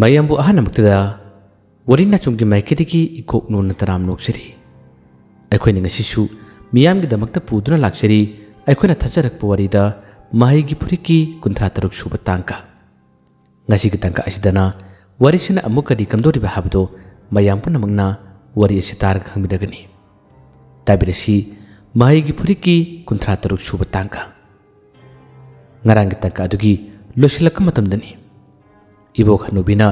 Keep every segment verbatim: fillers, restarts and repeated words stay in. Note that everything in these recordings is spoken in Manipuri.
ꯃꯌꯥꯝꯕꯨ ꯑꯍꯥꯟꯕꯃꯛꯇꯗ ꯋꯥꯔꯤ ꯅꯆꯨꯝꯒꯤ ꯃꯥꯏꯀꯩꯗꯒꯤ ꯏꯀꯣꯛ ꯅꯣꯟꯅ ꯇꯔꯥꯝ ꯅꯣꯛꯆꯔꯤ꯫ ꯑꯩꯈꯣꯏꯅ ꯉꯁꯤꯁꯨ ꯃꯤꯌꯥꯝꯒꯤꯗꯃꯛꯇ ꯄꯨꯗꯨꯅ ꯂꯥꯛꯆꯔꯤ ꯑꯩꯈꯣꯏꯅ ꯊꯥꯖꯔꯛꯄ ꯋꯥꯔꯤꯗ ꯃꯍꯩꯒꯤ ꯐꯨꯔꯤꯠꯀꯤ ꯀꯨꯟꯊ꯭ꯔꯥ ꯇꯔꯨꯛ ꯁꯨꯕ ꯇꯥꯡꯀꯛ꯫ ꯉꯁꯤꯒꯤ ꯇꯥꯡꯀꯛ ꯑꯁꯤꯗꯅ ꯋꯥꯔꯤꯁꯤꯅ ꯑꯃꯨꯛ ꯀꯔꯤ ꯀꯝꯗꯧꯔꯤꯕ ꯍꯥꯏꯕꯗꯨ ꯃꯌꯥꯝ ꯄꯨꯝꯅꯃꯛꯅ ꯋꯥꯔꯤ ꯑꯁꯤ ꯇꯥꯔꯒ ꯈꯪꯕꯤꯔꯒꯅꯤ꯫ ꯇꯥꯕꯤꯔꯁꯤ ꯃꯍꯩꯒꯤ ꯐꯨꯔꯤꯠꯀꯤ ꯀꯨꯟꯊ꯭ꯔꯥ ꯇꯔꯨꯛ ꯁꯨꯕ ꯇꯥꯡꯀꯛ꯫ ꯉꯔꯥꯡꯒꯤ ꯇꯥꯡꯀꯛ ꯑꯗꯨꯒꯤ ꯂꯣꯏꯁꯤꯜꯂꯛꯄ ꯃꯇꯝꯗꯅꯤ꯫ ꯏꯕꯣꯛ ꯍꯅꯨꯕꯤꯅ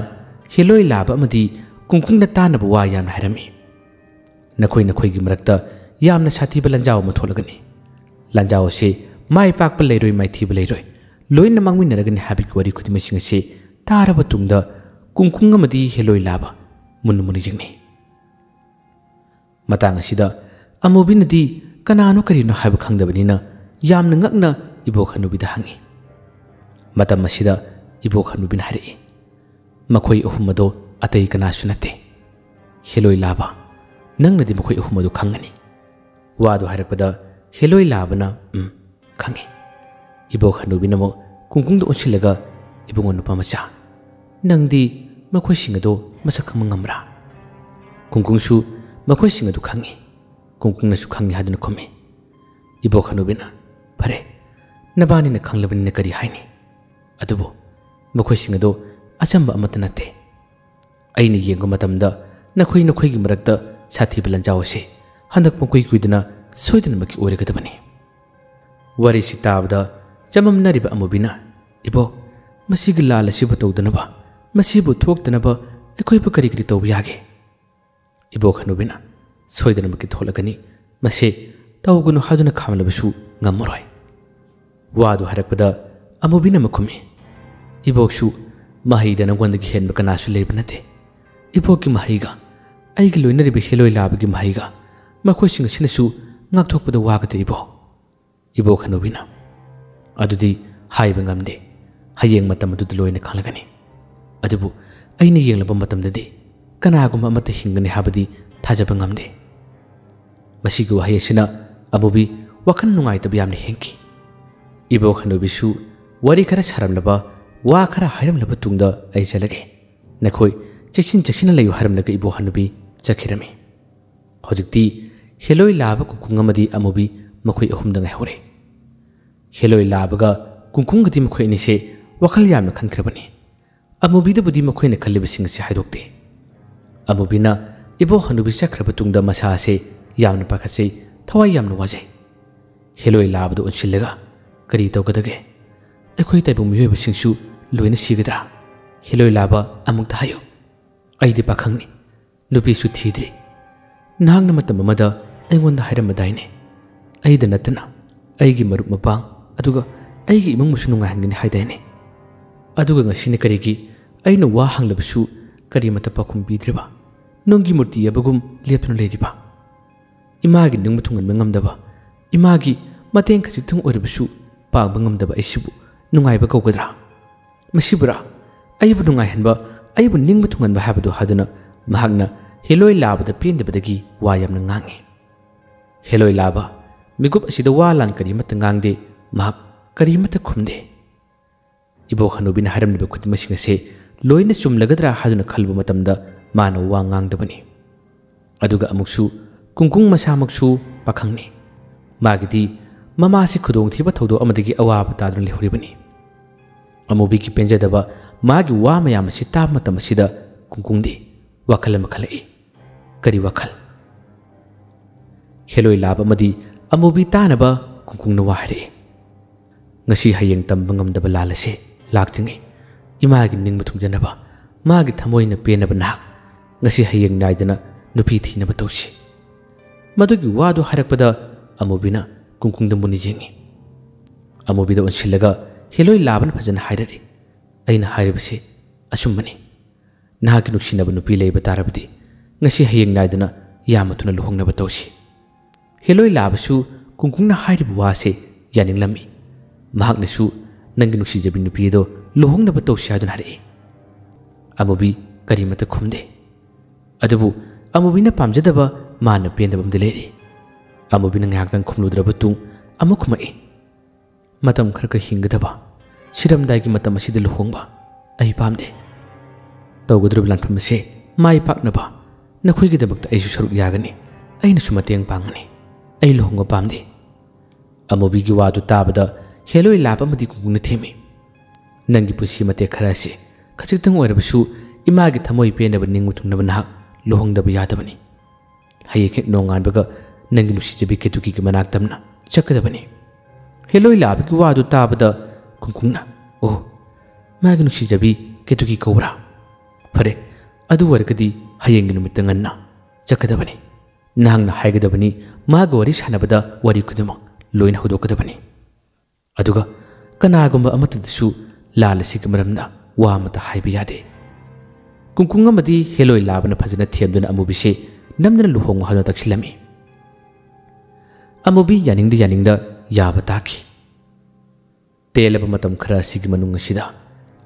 ꯍꯦꯂꯣꯏ ꯂꯥꯕ ꯑꯃꯗꯤ ꯀꯨꯡꯀꯨꯡꯗ ꯇꯥꯅꯕ ꯋꯥ ꯌꯥꯝꯅ ꯍꯥꯏꯔꯝꯃꯤ꯫ ꯅꯈꯣꯏ ꯅꯈꯣꯏꯒꯤ ꯃꯔꯛꯇ ꯌꯥꯝꯅ ꯁꯥꯊꯤꯕ ꯂꯥꯟꯖꯥꯎ ꯑꯃ ꯊꯣꯛꯂꯒꯅꯤ꯫ ꯂꯥꯟꯖꯥꯎ ꯑꯁꯤ ꯃꯥꯏ ꯄꯥꯛꯄ ꯂꯩꯔꯣꯏ ꯃꯥꯏꯊꯤꯕ ꯂꯩꯔꯣꯏ꯫ ꯂꯣꯏꯅ ꯃꯥꯡꯃꯤꯟꯅꯔꯒꯅꯤ ꯍꯥꯏꯕꯒꯤ ꯋꯥꯔꯤ ꯈꯨꯗꯤꯡꯃꯛꯁꯤꯡ ꯑꯁꯤ ꯇꯥꯔꯕ ꯇꯨꯡꯗ ꯀꯨꯡꯀꯨꯡ ꯑꯃꯗꯤ ꯍꯦꯂꯣꯏ ꯂꯥꯕ ꯃꯨꯟꯅ ꯃꯨꯟꯅ ꯌꯦꯡꯅꯩ꯫ ꯃꯇꯥꯡ ꯑꯁꯤꯗ ꯑꯃꯨꯕꯤꯅꯗꯤ ꯀꯅꯥꯅꯣ ꯀꯔꯤꯅꯣ ꯍꯥꯏꯕ ꯈꯪꯗꯕꯅꯤꯅ ꯌꯥꯝꯅ ꯉꯛꯅ ꯏꯕꯣꯛ ꯍꯅꯨꯕꯤꯗ ꯍꯪꯉꯤ꯫ ꯃꯇꯝ ꯑꯁꯤꯗ ꯏꯕꯣꯛ ꯍꯅꯨꯕꯤꯅ ꯍꯥꯏꯔꯛꯏ, "ꯃꯈꯣꯏ ꯑꯍꯨꯝ ꯑꯗꯣ ꯑꯇꯩ ꯀꯅꯥꯁꯨ ꯅꯠꯇꯦ꯫ ꯍꯦꯂꯣꯏ ꯂꯥꯕ, ꯅꯪꯅꯗꯤ ꯃꯈꯣꯏ ꯑꯍꯨꯝ ꯑꯗꯨ ꯈꯪꯒꯅꯤ꯫" ꯋꯥꯗꯨ ꯍꯥꯏꯔꯛꯄꯗ ꯍꯦꯂꯣꯏ ꯂꯥꯕꯅ, "ꯎꯝ, ꯈꯪꯉꯤ꯫" ꯏꯕꯣꯛ ꯍꯅꯨꯕꯤꯅ ꯑꯃꯨꯛ ꯀꯨꯡꯀꯨꯡꯗ ꯑꯣꯟꯁꯤꯜꯂꯒ, "ꯏꯕꯨꯡꯉꯣ ꯅꯨꯄꯥ ꯃꯆꯥ, ꯅꯪꯗꯤ ꯃꯈꯣꯏꯁꯤꯡ ꯑꯗꯣ ꯃꯁꯛ ꯈꯪꯕ ꯉꯝꯕ꯭ꯔꯥ?" ꯀꯨꯡꯀꯨꯡꯁꯨ ꯃꯈꯣꯏꯁꯤꯡ ꯑꯗꯨ ꯈꯪꯉꯤ꯫ ꯀꯨꯡꯀꯨꯡꯅꯁꯨ ꯈꯪꯉꯤ ꯍꯥꯏꯗꯨꯅ ꯈꯨꯝꯃꯤ꯫ ꯏꯕꯣꯛ ꯍꯅꯨꯕꯤꯅ, "ꯐꯔꯦ, ꯅꯕꯥꯅꯤꯅ ꯈꯪꯂꯕꯅꯤꯅ ꯀꯔꯤ ꯍꯥꯏꯅꯤ? ꯑꯗꯨꯕꯨ ꯃꯈꯣꯏꯁꯤꯡ ꯑꯗꯣ ꯑꯆꯝꯕ ꯑꯃꯠꯇ ꯅꯠꯇꯦ꯫ ꯑꯩꯅ ꯌꯦꯡꯕ ꯃꯇꯝꯗ ꯅꯈꯣꯏ ꯅꯈꯣꯏꯒꯤ ꯃꯔꯛꯇ ꯁꯥꯊꯤꯕ ꯂꯥꯟꯖꯥꯎ ꯑꯁꯤ ꯍꯟꯗꯛ ꯄꯨꯡꯀꯨꯏ ꯀꯨꯏꯗꯅ ꯁꯣꯏꯗꯅꯃꯛꯀꯤ ꯑꯣꯏꯔꯒꯗꯕꯅꯤ꯫" ꯋꯥꯔꯤꯁꯤ ꯇꯥꯕꯗ ꯆꯃꯝꯅꯔꯤꯕ ꯑꯃꯨꯕꯤꯅ, "ꯏꯕꯣꯛ, ꯃꯁꯤꯒꯤ ꯂꯥꯜ ꯑꯁꯤꯕꯨ ꯇꯧꯗꯅꯕ, ꯃꯁꯤꯕꯨ ꯊꯣꯛꯇꯅꯕ ꯑꯩꯈꯣꯏꯕꯨ ꯀꯔꯤ ꯀꯔꯤ ꯇꯧꯕ ꯌꯥꯒꯦ?" ꯏꯕꯣꯛ ꯍꯅꯨꯕꯤꯅ, "ꯁꯣꯏꯗꯅꯃꯛꯀꯤ ꯊꯣꯛꯂꯒꯅꯤ꯫ ꯃꯁꯤ ꯇꯧꯒꯅꯨ ꯍꯥꯏꯗꯨꯅ ꯈꯥꯝꯂꯕꯁꯨ ꯉꯝꯃꯔꯣꯏ꯫" ꯋꯥꯗꯨ ꯍꯥꯏꯔꯛꯄꯗ ꯑꯃꯨꯕꯤꯅ ꯑꯃꯨꯛ ꯈꯨꯝꯃꯤ, "ꯏꯕꯣꯛꯁꯨ ꯃꯍꯩꯗ ꯅꯉꯣꯟꯗꯒꯤ ꯍꯦꯟꯕ ꯀꯅꯥꯁꯨ ꯂꯩꯕ ꯅꯠꯇꯦ꯫ ꯏꯕꯣꯛꯀꯤ ꯃꯍꯩꯒ ꯑꯩꯒꯤ ꯂꯣꯏꯅꯔꯤꯕ ꯍꯦꯂꯣꯏ ꯂꯥꯕꯒꯤ ꯃꯍꯩꯒ ꯃꯈꯣꯏꯁꯤꯡ ꯑꯁꯤꯅꯁꯨ ꯉꯥꯛꯊꯣꯛꯄꯗ ꯋꯥꯒꯗ꯭ꯔ ꯏꯕꯣꯛ?" ꯏꯕꯣꯛ ꯍꯅꯨꯕꯤꯅ, "ꯑꯗꯨꯗꯤ ꯍꯥꯏꯕ ꯉꯝꯗꯦ꯫ ꯍꯌꯦꯡ ꯃꯇꯝ ꯑꯗꯨꯗ ꯂꯣꯏꯅ ꯈꯪꯂꯒꯅꯤ꯫ ꯑꯗꯨꯕꯨ ꯑꯩꯅ ꯌꯦꯡꯂꯕ ꯃꯇꯝꯗꯗꯤ ꯀꯅꯥꯒꯨꯝꯕ ꯑꯃꯠꯇ ꯍꯤꯡꯒꯅꯤ ꯍꯥꯏꯕꯗꯤ ꯊꯥꯖꯕ ꯉꯝꯗꯦ꯫" ꯃꯁꯤꯒꯤ ꯋꯥꯍꯩ ꯑꯁꯤꯅ ꯑꯃꯨꯕꯤ ꯋꯥꯈꯜ ꯅꯨꯡꯉꯥꯏꯇꯕ ꯌꯥꯝꯅ ꯍꯦꯟꯈꯤ꯫ ꯏꯕꯣꯛ ꯍꯅꯨꯕꯤꯁꯨ ꯋꯥꯔꯤ ꯈꯔ ꯁꯥꯔꯝꯂꯕ, ꯋꯥ ꯈꯔ ꯍꯥꯏꯔꯝꯂꯕ ꯇꯨꯡꯗ ꯑꯩ ꯆꯠꯂꯒꯦ꯫ "ꯅꯈꯣꯏ ꯆꯦꯛꯁꯤꯟ ꯆꯦꯛꯁꯤꯟꯅ ꯂꯩꯌꯨ" ꯍꯥꯏꯔꯝꯂꯒ ꯏꯕꯣ ꯍꯅꯨꯕꯤ ꯆꯠꯈꯤꯔꯝꯃꯤ꯫ ꯍꯧꯖꯤꯛꯇꯤ ꯍꯦꯂꯣꯏ ꯂꯥꯕ, ꯀꯨꯡꯀꯨꯡ ꯑꯃꯗꯤ ꯑꯃꯨꯕꯤ ꯃꯈꯣꯏ ꯑꯍꯨꯝꯗ ꯉꯥꯏꯍꯧꯔꯦ꯫ ꯍꯦꯂꯣꯏ ꯂꯥꯕꯒ ꯀꯨꯡꯀꯨꯡꯒꯗꯤ ꯃꯈꯣꯏ ꯑꯅꯤꯁꯦ ꯋꯥꯈꯜ ꯌꯥꯝꯅ ꯈꯟꯈ꯭ꯔꯕꯅꯤ꯫ ꯑꯃꯨꯕꯤꯗꯕꯨꯗꯤ ꯃꯈꯣꯏꯅ ꯈꯜꯂꯤꯕꯁꯤꯡ ꯑꯁꯤ ꯍꯥꯏꯗꯣꯛꯇꯦ꯫ ꯑꯃꯨꯕꯤꯅ ꯏꯕꯣ ꯍꯅꯨꯕꯤ ꯆꯠꯈ꯭ꯔꯕ ꯇꯨꯡꯗ ꯃꯁꯥ ꯑꯁꯤ ꯌꯥꯝꯅ ꯄꯥꯈꯠꯆꯩ, ꯊꯋꯥꯏ ꯌꯥꯝꯅ ꯋꯥꯖꯩ꯫ ꯍꯦꯂꯣꯏ ꯂꯥꯕꯗ ꯑꯣꯟꯁꯤꯜꯂꯒ, "ꯀꯔꯤ ꯇꯧꯒꯗꯒꯦ? ꯑꯩꯈꯣꯏ ꯇꯥꯏꯕꯪ ꯃꯤꯑꯣꯏꯕꯁꯤꯡꯁꯨ ꯂꯣꯏꯅ ꯁꯤꯒꯗ꯭ꯔꯥ?" ꯍꯦꯂꯣꯏ ꯂꯥꯕ ꯑꯃꯨꯛꯇ ꯍꯥꯏꯌꯨ꯫ "ꯑꯩꯗꯤ ꯄꯥꯈꯪꯅꯤ, ꯅꯨꯄꯤꯁꯨ ꯊꯤꯗ꯭ꯔꯤ꯫ ꯅꯍꯥꯛꯅ ꯃꯇꯝ ꯑꯃꯗ ꯑꯩꯉꯣꯟꯗ ꯍꯥꯏꯔꯝꯕꯗꯥꯏꯅꯦ, ꯑꯩꯗ ꯅꯠꯇꯅ ꯑꯩꯒꯤ ꯃꯔꯨꯞ ꯃꯄꯥꯡ, ꯑꯗꯨꯒ ꯑꯩꯒꯤ ꯏꯃꯨꯡꯕꯨꯁꯨ ꯅꯨꯡꯉꯥꯏꯍꯟꯒꯅꯤ ꯍꯥꯏꯗꯥꯏꯅꯦ? ꯑꯗꯨꯒ ꯉꯁꯤꯅ ꯀꯔꯤꯒꯤ ꯑꯩꯅ ꯋꯥ ꯍꯪꯂꯕꯁꯨ ꯀꯔꯤꯃꯠꯇ ꯄꯥꯎꯈꯨꯝ ꯄꯤꯗ꯭ꯔꯤꯕ? ꯅꯨꯡꯒꯤ ꯃꯨꯔꯇꯤ ꯑꯃꯒꯨꯝ ꯂꯦꯞꯇꯨꯅ ꯂꯩꯔꯤꯕ?" ꯏꯃꯥꯒꯤ ꯅꯤꯡꯕ ꯊꯨꯡꯍꯟꯕ ꯉꯝꯗꯕ, ꯏꯃꯥꯒꯤ ꯃꯇꯦꯡ ꯈꯖꯤꯛꯇꯪ ꯑꯣꯏꯔꯕꯁꯨ ꯄꯥꯡꯕ ꯉꯝꯗꯕ ꯑꯩꯁꯤꯕꯨ ꯅꯨꯡꯉꯥꯏꯕ ꯀꯧꯒꯗ꯭ꯔꯥ? ꯃꯁꯤꯕꯨꯔꯥ ꯑꯩꯕꯨ ꯅꯨꯡꯉꯥꯏꯍꯟꯕ, ꯑꯩꯕꯨ ꯅꯤꯡꯕ ꯊꯨꯡꯍꯟꯕ ꯍꯥꯏꯕꯗꯨ ꯍꯥꯏꯗꯨꯅ ꯃꯍꯥꯛꯅ ꯍꯦꯂꯣꯏ ꯂꯥꯕꯗ ꯄꯦꯟꯗꯕꯗꯒꯤ ꯋꯥ ꯌꯥꯝꯅ ꯉꯥꯡꯏ꯫ ꯍꯦꯂꯣꯏ ꯂꯥꯕ ꯃꯤꯀꯨꯞ ꯑꯁꯤꯗ ꯋꯥ ꯂꯥꯟ ꯀꯔꯤꯃꯠꯇ ꯉꯥꯡꯗꯦ, ꯃꯍꯥꯛ ꯀꯔꯤꯃꯠꯇ ꯈꯨꯝꯗꯦ꯫ ꯏꯕꯣꯛ ꯍꯅꯨꯕꯤꯅ ꯍꯥꯏꯔꯝꯂꯤꯕ ꯈꯨꯗꯤꯡꯃꯛꯁꯤꯡ ꯑꯁꯤ ꯂꯣꯏꯅ ꯆꯨꯝꯂꯒꯗ꯭ꯔꯥ ꯍꯥꯏꯗꯨꯅ ꯈꯜꯂꯨꯕ ꯃꯇꯝꯗ ꯃꯥꯅ ꯋꯥ ꯉꯥꯡꯗꯕꯅꯤ꯫ ꯑꯗꯨꯒ ꯑꯃꯨꯛꯁꯨ ꯀꯨꯡꯀꯨꯡ ꯃꯁꯥꯃꯛꯁꯨ ꯄꯥꯈꯪꯅꯤ꯫ ꯃꯥꯒꯤꯗꯤ ꯃꯃꯥꯁꯤ ꯈꯨꯗꯣꯡꯊꯤꯕ ꯊꯧꯗꯣꯛ ꯑꯃꯗꯒꯤ ꯑꯋꯥꯕ ꯇꯥꯗꯨꯅ ꯂꯩꯍꯧꯔꯤꯕꯅꯤ꯫ ꯑꯃꯨꯕꯤꯒꯤ ꯄꯦꯟꯖꯗꯕ ꯃꯥꯒꯤ ꯋꯥ ꯃꯌꯥꯝ ꯑꯁꯤ ꯇꯥꯕ ꯃꯇꯝ ꯑꯁꯤꯗ ꯀꯨꯡꯀꯨꯡꯗꯤ ꯋꯥꯈꯜ ꯑꯃ ꯈꯜꯂꯛꯏ꯫ ꯀꯔꯤ ꯋꯥꯈꯜ? ꯍꯦꯂꯣꯏ ꯂꯥꯕ ꯑꯃꯗꯤ ꯑꯃꯨꯕꯤ ꯇꯥꯅꯕ ꯀꯨꯡꯀꯨꯡꯅ ꯋꯥ ꯍꯥꯏꯔꯛꯏ꯫ "ꯉꯁꯤ ꯍꯌꯦꯡ ꯇꯝꯕ ꯉꯝꯗꯕ ꯂꯥꯜ ꯑꯁꯦ ꯂꯥꯛꯇ꯭ꯔꯤꯉꯩ ꯏꯃꯥꯒꯤ ꯅꯤꯡꯕ ꯊꯨꯡꯖꯅꯕ, ꯃꯥꯒꯤ ꯊꯃꯣꯏꯅ ꯄꯦꯟꯅꯕ ꯅꯍꯥꯛ ꯉꯁꯤ ꯍꯌꯦꯡ ꯅꯥꯏꯗꯅ ꯅꯨꯄꯤ ꯊꯤꯅꯕ ꯇꯧꯁꯤ꯫ ꯃꯗꯨꯒꯤ ꯋꯥꯗꯨ ꯍꯥꯏꯔꯛꯄꯗ ꯑꯃꯨꯕꯤꯅ ꯀꯨꯡꯀꯨꯡꯗ ꯃꯨꯟꯅ ꯌꯦꯡꯉꯤ꯫ ꯑꯃꯨꯕꯤꯗ ꯑꯣꯟꯁꯤꯜꯂꯒ ꯍꯦꯂꯣꯏ ꯂꯥꯕꯅ ꯐꯖꯅ ꯍꯥꯏꯔꯔꯤ, "ꯑꯩꯅ ꯍꯥꯏꯔꯤꯕꯁꯤ ꯑꯆꯨꯝꯕꯅꯤ꯫ ꯅꯍꯥꯛꯀꯤ ꯅꯨꯡꯁꯤꯅꯕ ꯅꯨꯄꯤ ꯂꯩꯕ ꯇꯥꯔꯕꯗꯤ ꯉꯁꯤ ꯍꯌꯦꯡ ꯅꯥꯏꯗꯅ ꯌꯥꯝꯅ ꯊꯨꯅ ꯂꯨꯍꯣꯡꯅꯕ ꯇꯧꯁꯤ꯫" ꯍꯦꯂꯣꯏ ꯂꯥꯕꯁꯨ ꯀꯨꯡꯀꯨꯡꯅ ꯍꯥꯏꯔꯤꯕ ꯋꯥꯁꯦ ꯌꯥꯅꯤꯡꯂꯝꯃꯤ꯫ ꯃꯍꯥꯛꯅꯁꯨ, "ꯅꯪꯒꯤ ꯅꯨꯡꯁꯤꯖꯕꯤ ꯅꯨꯄꯤ ꯑꯗꯣ ꯂꯨꯍꯣꯡꯅꯕ ꯇꯧꯁꯤ" ꯍꯥꯏꯗꯨꯅ ꯍꯥꯏꯔꯛꯏ꯫ ꯑꯃꯨꯕꯤ ꯀꯔꯤꯃꯠꯇ ꯈꯨꯝꯗꯦ꯫ ꯑꯗꯨꯕꯨ ꯑꯃꯨꯕꯤꯅ ꯄꯥꯝꯖꯗꯕ, ꯃꯥꯅ ꯄꯦꯟꯗꯕ ꯑꯃꯗꯤ ꯂꯩꯔꯤ꯫ ꯑꯃꯨꯕꯤꯅ ꯉꯥꯏꯍꯥꯛꯇꯪ ꯈꯨꯝꯂꯨꯗ꯭ꯔꯕ ꯇꯨꯡ ꯑꯃꯨꯛ ꯈꯨꯝꯃꯛꯏ꯫ "ꯃꯇꯝ ꯈꯔ ꯈꯛ ꯍꯤꯡꯒꯗꯕ, ꯁꯤꯔꯝꯗꯥꯏꯒꯤ ꯃꯇꯝ ꯑꯁꯤꯗ ꯂꯨꯍꯣꯡꯕ ꯑꯩ ꯄꯥꯝꯗꯦ꯫" ꯇꯧꯒꯗꯧꯔꯤꯕ ꯂꯥꯟꯐꯝ ꯑꯁꯤ ꯃꯥꯏ ꯄꯥꯛꯅꯕ ꯅꯈꯣꯏꯒꯤꯗꯃꯛꯇ ꯑꯩꯁꯨ ꯁꯔꯨꯛ ꯌꯥꯒꯅꯤ, ꯑꯩꯅꯁꯨ ꯃꯇꯦꯡ ꯄꯥꯡꯒꯅꯤ꯫ ꯑꯩ ꯂꯨꯍꯣꯡꯕ ꯄꯥꯝꯗꯦ꯫ ꯑꯃꯨꯕꯤꯒꯤ ꯋꯥꯗꯨ ꯇꯥꯕꯗ ꯍꯦꯂꯣꯏ ꯂꯥꯕ ꯑꯃꯗꯤ ꯀꯨꯡꯀꯨꯡꯅ ꯊꯦꯝꯃꯤ꯫ "ꯅꯪꯒꯤ ꯄꯨꯟꯁꯤ ꯃꯇꯦꯛ ꯈꯔ ꯑꯁꯤ ꯈꯖꯤꯛꯇꯪ ꯑꯣꯏꯔꯕꯁꯨ ꯏꯃꯥꯒꯤ ꯊꯃꯣꯏ ꯄꯦꯟꯅꯕ ꯅꯤꯡꯕ ꯊꯨꯡꯅꯕ ꯅꯍꯥꯛ ꯂꯨꯍꯣꯡꯗꯕ ꯌꯥꯗꯕꯅꯤ꯫ ꯍꯌꯦꯡ ꯍꯦꯛ ꯅꯣꯡꯉꯥꯟꯕꯒ ꯅꯪꯒꯤ ꯅꯨꯡꯁꯤꯖꯕꯤ ꯀꯦꯇꯨꯀꯤꯒꯤ ꯃꯅꯥꯛ ꯇꯝꯅ ꯆꯠꯀꯗꯕꯅꯤ꯫" ꯍꯦꯂꯣꯏ ꯂꯥꯕꯒꯤ ꯋꯥꯗꯨ ꯇꯥꯕꯗ ꯀꯨꯡꯀꯨꯡꯅ, "ꯑꯣ, ꯃꯥꯒꯤ ꯅꯨꯡꯁꯤꯖꯕꯤ ꯀꯦꯇꯨꯀꯤ ꯀꯧꯕ꯭ꯔꯥ? ꯐꯔꯦ, ꯑꯗꯨ ꯑꯣꯏꯔꯒꯗꯤ ꯍꯌꯦꯡꯒꯤ ꯅꯨꯃꯤꯠꯇ ꯉꯟꯅ ꯆꯠꯀꯗꯕꯅꯤ꯫ ꯅꯍꯥꯛꯅ ꯍꯥꯏꯒꯗꯕꯅꯤ, ꯃꯥꯒ ꯋꯥꯔꯤ ꯁꯥꯟꯅꯕꯗ ꯋꯥꯔꯤ ꯈꯨꯗꯤꯡꯃꯛ ꯂꯣꯏꯅ ꯍꯧꯗꯣꯛꯀꯗꯕꯅꯤ꯫ ꯑꯗꯨꯒ ꯀꯅꯥꯒꯨꯝꯕ ꯑꯃꯠꯇꯗꯁꯨ ꯂꯥꯜ ꯑꯁꯤꯒꯤ ꯃꯔꯝꯗ ꯋꯥ ꯑꯃꯠꯇ ꯍꯥꯏꯕ ꯌꯥꯗꯦ꯫" ꯀꯨꯡꯀꯨꯡ ꯑꯃꯗꯤ ꯍꯦꯂꯣꯏ ꯂꯥꯕꯅ ꯐꯖꯅ ꯊꯦꯝꯗꯨꯅ ꯑꯃꯨꯕꯤꯁꯦ ꯅꯝꯗꯅ ꯂꯨꯍꯣꯡꯉꯨ ꯍꯥꯏꯗꯨꯅ ꯇꯛꯁꯤꯜꯂꯝꯃꯤ꯫ ꯑꯃꯨꯕꯤ ꯌꯥꯅꯤꯡꯗ ꯌꯥꯅꯤꯡꯗ ꯌꯥꯕ ꯇꯥꯈꯤ꯫ ꯇꯦꯜꯂꯕ ꯃꯇꯝ ꯈꯔ ꯑꯁꯤꯒꯤ ꯃꯅꯨꯡ ꯑꯁꯤꯗ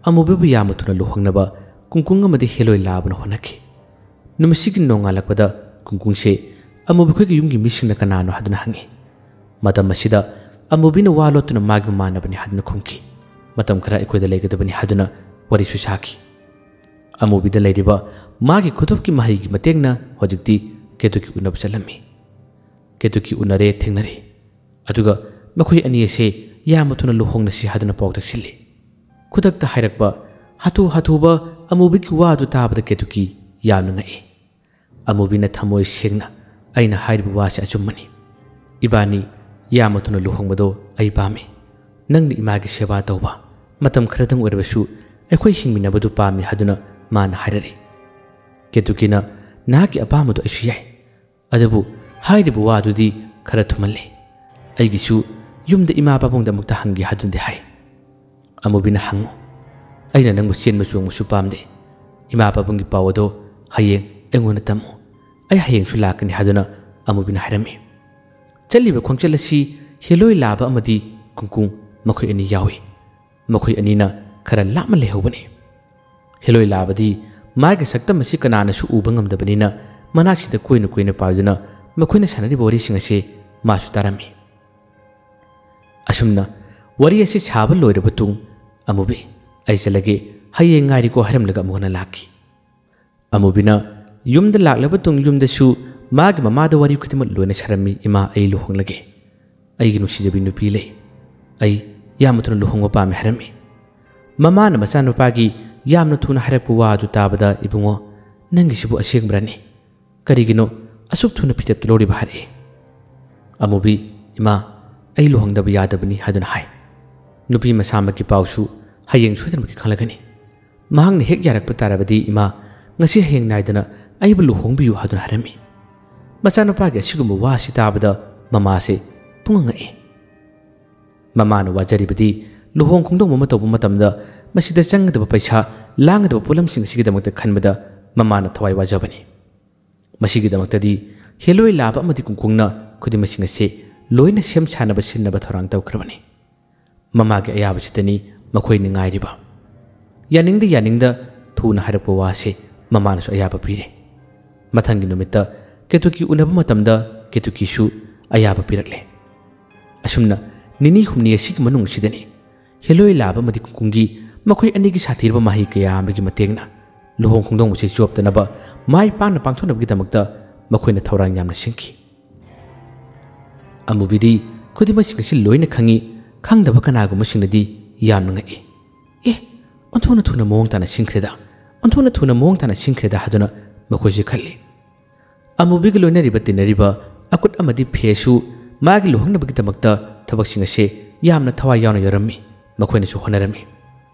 ꯑꯃꯨꯕꯤꯕꯨ ꯌꯥꯝꯅ ꯊꯨꯅ ꯂꯨꯍꯣꯡꯅꯕ ꯀꯨꯡꯀꯨꯡ ꯑꯃꯗꯤ ꯍꯦꯂꯣꯏ ꯂꯥꯕꯅ ꯍꯣꯠꯅꯈꯤ꯫ ꯅꯨꯃꯤꯠꯁꯤꯒꯤ ꯅꯣꯡꯉꯥꯜꯂꯛꯄꯗ ꯀꯨꯡꯀꯨꯡꯁꯦ ꯑꯃꯨꯕꯤꯈꯣꯏꯒꯤ ꯌꯨꯝꯒꯤ ꯃꯤꯁꯤꯡꯅ ꯀꯅꯥꯅꯣ ꯍꯥꯏꯗꯨꯅ ꯍꯪꯉꯤ꯫ ꯃꯇꯝ ꯑꯁꯤꯗ ꯑꯃꯨꯕꯤꯅ ꯋꯥ ꯂꯣꯠꯇꯨꯅ ꯃꯥꯒꯤ ꯃꯃꯥꯟꯅꯕꯅꯤ ꯍꯥꯏꯗꯨꯅ ꯈꯨꯝꯈꯤ꯫ ꯃꯇꯝ ꯈꯔ ꯑꯩꯈꯣꯏꯗ ꯂꯩꯒꯗꯕꯅꯤ ꯍꯥꯏꯗꯨꯅ ꯋꯥꯔꯤꯁꯨ ꯁꯥꯈꯤ꯫ ꯑꯃꯨꯕꯤꯗ ꯂꯩꯔꯤꯕ ꯃꯥꯒꯤ ꯈꯨꯗꯣꯞꯀꯤ ꯃꯍꯩꯒꯤ ꯃꯇꯦꯡꯅ ꯍꯧꯖꯤꯛꯇꯤ ꯀꯦꯇꯨꯀꯤ ꯎꯅꯕ ꯆꯠꯂꯝꯃꯤ꯫ ꯀꯦꯇꯨꯀꯤ ꯎꯅꯔꯦ, ꯊꯦꯡꯅꯔꯦ꯫ ꯑꯗꯨꯒ ꯃꯈꯣꯏ ꯑꯅꯤ ꯑꯁꯦ ꯌꯥꯝꯅ ꯊꯨꯅ ꯂꯨꯍꯣꯡꯅꯁꯤ ꯍꯥꯏꯗꯨꯅ ꯄꯥꯎ ꯇꯛꯁꯤꯜꯂꯤ꯫ ꯈꯨꯗꯛꯇ ꯍꯥꯏꯔꯛꯄ ꯍꯥꯊꯨ ꯍꯥꯊꯨꯕ ꯑꯃꯨꯕꯤꯒꯤ ꯋꯥꯗꯨ ꯇꯥꯕꯗ ꯀꯦꯇꯨꯀꯤ ꯌꯥꯝꯅ ꯉꯛꯏ꯫ ꯑꯃꯨꯕꯤꯅ ꯊꯃꯣꯏ ꯁꯦꯡꯅ, "ꯑꯩꯅ ꯍꯥꯏꯔꯤꯕ ꯋꯥꯁꯦ ꯑꯆꯨꯝꯕꯅꯤ꯫ ꯏꯕꯥꯅꯤ ꯌꯥꯝꯅ ꯊꯨꯅ ꯂꯨꯍꯣꯡꯕꯗꯣ ꯑꯩ ꯄꯥꯝꯃꯤ꯫ ꯅꯪꯅ ꯏꯃꯥꯒꯤ ꯁꯦꯕꯥ ꯇꯧꯕ, ꯃꯇꯝ ꯈꯔꯗꯪ ꯑꯣꯏꯔꯕꯁꯨ ꯑꯩꯈꯣꯏ ꯍꯤꯡꯃꯤꯟꯅꯕꯗꯨ ꯄꯥꯝꯃꯤ" ꯍꯥꯏꯗꯨꯅ ꯃꯥꯅ ꯍꯥꯏꯔꯛꯏ꯫ ꯀꯦꯇꯨꯀꯤꯅ, "ꯅꯍꯥꯛꯀꯤ ꯑꯄꯥꯝꯕꯗꯣ ꯑꯩꯁꯨ ꯌꯥꯏ꯫ ꯑꯗꯨꯕꯨ ꯍꯥꯏꯔꯤꯕ ꯋꯥꯗꯨꯗꯤ ꯈꯔ ꯊꯨꯃꯜꯂꯦ꯫ ꯑꯩꯒꯤꯁꯨ ꯌꯨꯝꯗ ꯏꯃꯥ ꯄꯥꯕꯨꯡꯗ ꯑꯃꯨꯛꯇ ꯍꯪꯒꯦ ꯍꯥꯏꯗꯨꯅꯗꯤ ꯍꯥꯏ꯫" ꯑꯃꯨꯕꯤꯅ ꯍꯪꯉꯨ꯫ "ꯑꯩꯅ ꯅꯪꯕꯨ ꯆꯦꯟꯕ ꯆꯣꯡꯕꯁꯨ ꯄꯥꯝꯗꯦ꯫ ꯏꯃꯥ ꯄꯥꯕꯨꯡꯒꯤ ꯄꯥꯎ ꯑꯗꯣ ꯍꯌꯦꯡ ꯑꯩꯉꯣꯟꯗ ꯇꯝꯃꯨ꯫ ꯑꯩ ꯍꯌꯦꯡꯁꯨ ꯂꯥꯛꯀꯅꯤ" ꯍꯥꯏꯗꯨꯅ ꯑꯃꯨꯕꯤꯅ ꯍꯥꯏꯔꯝꯃꯤ꯫ ꯆꯠꯂꯤꯕ ꯈꯣꯡꯆꯠ ꯑꯁꯤ ꯍꯦꯂꯣꯏ ꯂꯥꯕ ꯑꯃꯗꯤ ꯀꯨꯡꯀꯨꯡ ꯃꯈꯣꯏ ꯑꯅꯤ ꯌꯥꯎꯏ꯫ ꯃꯈꯣꯏ ꯑꯅꯤꯅ ꯈꯔ ꯂꯥꯞꯅ ꯂꯩꯍꯧꯕꯅꯤ꯫ ꯍꯦꯂꯣꯏ ꯂꯥꯕꯗꯤ ꯃꯥꯒꯤ ꯁꯛꯇꯝ ꯑꯁꯤ ꯀꯅꯥꯅꯁꯨ ꯎꯕ ꯉꯝꯗꯕꯅꯤꯅ ꯃꯅꯥꯛꯁꯤꯗ ꯀꯣꯏꯅ ꯀꯣꯏꯅ ꯄꯥꯏꯗꯨꯅ ꯃꯈꯣꯏꯅ ꯁꯥꯟꯅꯔꯤꯕ ꯋꯥꯔꯤꯁꯤꯡ ꯑꯁꯤ ꯃꯥꯁꯨ ꯇꯥꯔꯝꯃꯤ꯫ ꯑꯁꯨꯝꯅ ꯋꯥꯔꯤ ꯑꯁꯤ ꯁꯥꯕ ꯂꯣꯏꯔꯕ ꯇꯨꯡ ꯑꯃꯨꯕꯤ, "ꯑꯩ ꯆꯠꯂꯒꯦ, "ꯍꯌꯦꯡ ꯉꯥꯏꯔꯤꯀꯣ" ꯍꯥꯏꯔꯝꯂꯒ ꯑꯃꯨꯛ ꯍꯟꯅ ꯂꯥꯛꯈꯤ꯫ ꯑꯃꯨꯕꯤꯅ ꯌꯨꯝꯗ ꯂꯥꯛꯂꯕ ꯇꯨꯡ ꯌꯨꯝꯗꯁꯨ ꯃꯥꯒꯤ ꯃꯃꯥꯗ ꯋꯥꯔꯤ ꯈꯨꯗꯤꯡꯃꯛ ꯂꯣꯏꯅ ꯁꯥꯔꯝꯃꯤ꯫ "ꯏꯃꯥ, ꯑꯩ ꯂꯨꯍꯣꯡꯂꯒꯦ꯫ ꯑꯩꯒꯤ ꯅꯨꯡꯁꯤꯖꯕꯤ ꯅꯨꯄꯤ ꯂꯩ꯫ ꯑꯩ ꯌꯥꯝꯅ ꯊꯨꯅ ꯂꯨꯍꯣꯡꯕ ꯄꯥꯝꯃꯤ" ꯍꯥꯏꯔꯝꯃꯤ꯫ ꯃꯃꯥꯅ ꯃꯆꯥꯅꯨꯄꯥꯒꯤ ꯌꯥꯝꯅ ꯊꯨꯅ ꯍꯥꯏꯔꯛꯄ ꯋꯥ ꯑꯗꯨ ꯇꯥꯕꯗ, "ꯏꯕꯨꯡꯉꯣ, ꯅꯪꯒꯤꯁꯤꯕꯨ ꯑꯁꯦꯡꯕ꯭ꯔꯅꯤ? ꯀꯔꯤꯒꯤꯅꯣ ꯑꯁꯨꯛ ꯊꯨꯅ ꯐꯤꯔꯦꯞꯇꯨ ꯂꯧꯔꯤꯕ?" ꯍꯥꯏꯔꯛꯏ꯫ ꯑꯃꯨꯕꯤ, "ꯏꯃꯥ, ꯑꯩ ꯂꯨꯍꯣꯡꯗꯕ ꯌꯥꯗꯕꯅꯤ" ꯍꯥꯏꯗꯨꯅ ꯍꯥꯏ꯫ ꯅꯨꯄꯤ ꯃꯁꯥꯃꯛꯀꯤ ꯄꯥꯎꯁꯨ ꯍꯌꯦꯡ ꯁꯣꯏꯗꯅꯃꯛꯀꯤ ꯈꯪꯂꯒꯅꯤ꯫ ꯃꯍꯥꯛꯅ ꯍꯦꯛ ꯌꯥꯔꯛꯄ ꯇꯥꯔꯕꯗꯤ, "ꯏꯃꯥ, ꯉꯁꯤ ꯍꯌꯦꯡ ꯅꯥꯏꯗꯅ ꯑꯩꯕꯨ ꯂꯨꯍꯣꯡꯕꯤꯌꯨ" ꯍꯥꯏꯗꯨꯅ ꯍꯥꯏꯔꯝꯃꯤ꯫ ꯃꯆꯥꯅꯨꯄꯥꯒꯤ ꯑꯁꯤꯒꯨꯝꯕ ꯋꯥ ꯑꯁꯤ ꯇꯥꯕꯗ ꯃꯃꯥꯁꯦ ꯄꯨꯡꯉꯛ ꯉꯛꯏ꯫ ꯃꯃꯥꯅ ꯋꯥꯖꯔꯤꯕꯗꯤ ꯂꯨꯍꯣꯡ ꯈꯣꯡꯗꯣꯡꯕ ꯑꯃ ꯇꯧꯕ ꯃꯇꯝꯗ ꯃꯁꯤꯗ ꯆꯪꯒꯗꯕ ꯄꯩꯁꯥ, ꯂꯥꯡꯒꯗꯕ ꯄꯣꯠꯂꯝꯁꯤꯡ ꯑꯁꯤꯒꯤꯗꯃꯛꯇ ꯈꯟꯕꯗ ꯃꯃꯥꯅ ꯊꯋꯥꯏ ꯋꯥꯖꯕꯅꯤ꯫ ꯃꯁꯤꯒꯤꯗꯃꯛꯇꯗꯤ ꯍꯦꯂꯣꯏ ꯂꯥꯕ ꯑꯃꯗꯤ ꯀꯨꯡꯀꯨꯡꯅ ꯈꯨꯗꯤꯡꯃꯛꯁꯤꯡ ꯑꯁꯤ ꯂꯣꯏꯅ ꯁꯦꯝ ꯁꯥꯅꯕ ꯁꯤꯟꯅꯕ ꯊꯧꯔꯥꯡ ꯇꯧꯈ꯭ꯔꯕꯅꯤ꯫ ꯃꯃꯥꯒꯤ ꯑꯌꯥꯕꯁꯤꯗꯅꯤ ꯃꯈꯣꯏꯅ ꯉꯥꯏꯔꯤꯕ꯫ ꯌꯥꯅꯤꯡꯗ ꯌꯥꯅꯤꯡꯗ ꯊꯨꯅ ꯍꯥꯏꯔꯛꯄ ꯋꯥꯁꯦ ꯃꯃꯥꯅꯁꯨ ꯑꯌꯥꯕ ꯄꯤꯔꯦ꯫ ꯃꯊꯪꯒꯤ ꯅꯨꯃꯤꯠꯇ ꯀꯦꯇꯨꯀꯤ ꯎꯅꯕ ꯃꯇꯝꯗ ꯀꯦꯇꯨꯀꯤꯁꯨ ꯑꯌꯥꯕ ꯄꯤꯔꯛꯂꯦ꯫ ꯑꯁꯨꯝꯅ ꯅꯤꯅꯤ ꯍꯨꯝꯅꯤ ꯑꯁꯤꯒꯤ ꯃꯅꯨꯡ ꯑꯁꯤꯗꯅꯤ ꯍꯦꯂꯣꯏ ꯂꯥꯕ ꯑꯃꯗꯤ ꯀꯨꯡꯀꯨꯡꯒꯤ ꯃꯈꯣꯏ ꯑꯅꯤꯒꯤ ꯁꯥꯊꯤꯔꯕ ꯃꯍꯩ ꯀꯌꯥ ꯑꯃꯒꯤ ꯃꯇꯦꯡꯅ ꯂꯨꯍꯣꯡ ꯈꯣꯡꯗꯣꯡꯕꯁꯤ ꯆꯣꯞꯇꯅꯕ, ꯃꯥꯏ ꯄꯥꯛꯅ ꯄꯥꯡꯊꯣꯛꯅꯕꯒꯤꯗꯃꯛꯇ ꯃꯈꯣꯏꯅ ꯊꯧꯔꯥꯡ ꯌꯥꯝꯅ ꯁꯤꯟꯈꯤ꯫ ꯑꯃꯨꯕꯤꯗꯤ ꯈꯨꯗꯤꯡꯃꯛꯁꯤꯡ ꯑꯁꯤ ꯂꯣꯏꯅ ꯈꯪꯏ꯫ ꯈꯪꯗꯕ ꯀꯅꯥꯒꯨꯝꯕꯁꯤꯡꯅꯗꯤ ꯌꯥꯝꯅ ꯉꯛꯏ꯫ "ꯑꯦ, ꯑꯣꯟꯊꯣꯛꯅ ꯊꯨꯅ ꯃꯑꯣꯡ ꯇꯥꯅ ꯁꯤꯟꯈ꯭ꯔꯦꯗ, ꯑꯣꯟꯊꯣꯛꯅ ꯊꯨꯅ ꯃꯑꯣꯡ ꯇꯥꯅ ꯁꯤꯟꯈ꯭ꯔꯦꯗ" ꯍꯥꯏꯗꯨꯅ ꯃꯈꯣꯏꯁꯦ ꯈꯜꯂꯤ꯫ ꯑꯃꯨꯕꯤꯒ ꯂꯣꯏꯅꯔꯤꯕ ꯇꯤꯟꯅꯔꯤꯕ ꯑꯀꯨꯠ ꯑꯃꯗꯤ ꯐꯦꯁꯨ ꯃꯥꯒꯤ ꯂꯨꯍꯣꯡꯅꯕꯒꯤꯗꯃꯛꯇ ꯊꯕꯛꯁꯤꯡ ꯑꯁꯦ ꯌꯥꯝꯅ ꯊꯋꯥꯏ ꯌꯥꯎꯅ ꯌꯥꯎꯔꯝꯃꯤ꯫ ꯃꯈꯣꯏꯅꯁꯨ ꯍꯣꯠꯅꯔꯝꯃꯤ꯫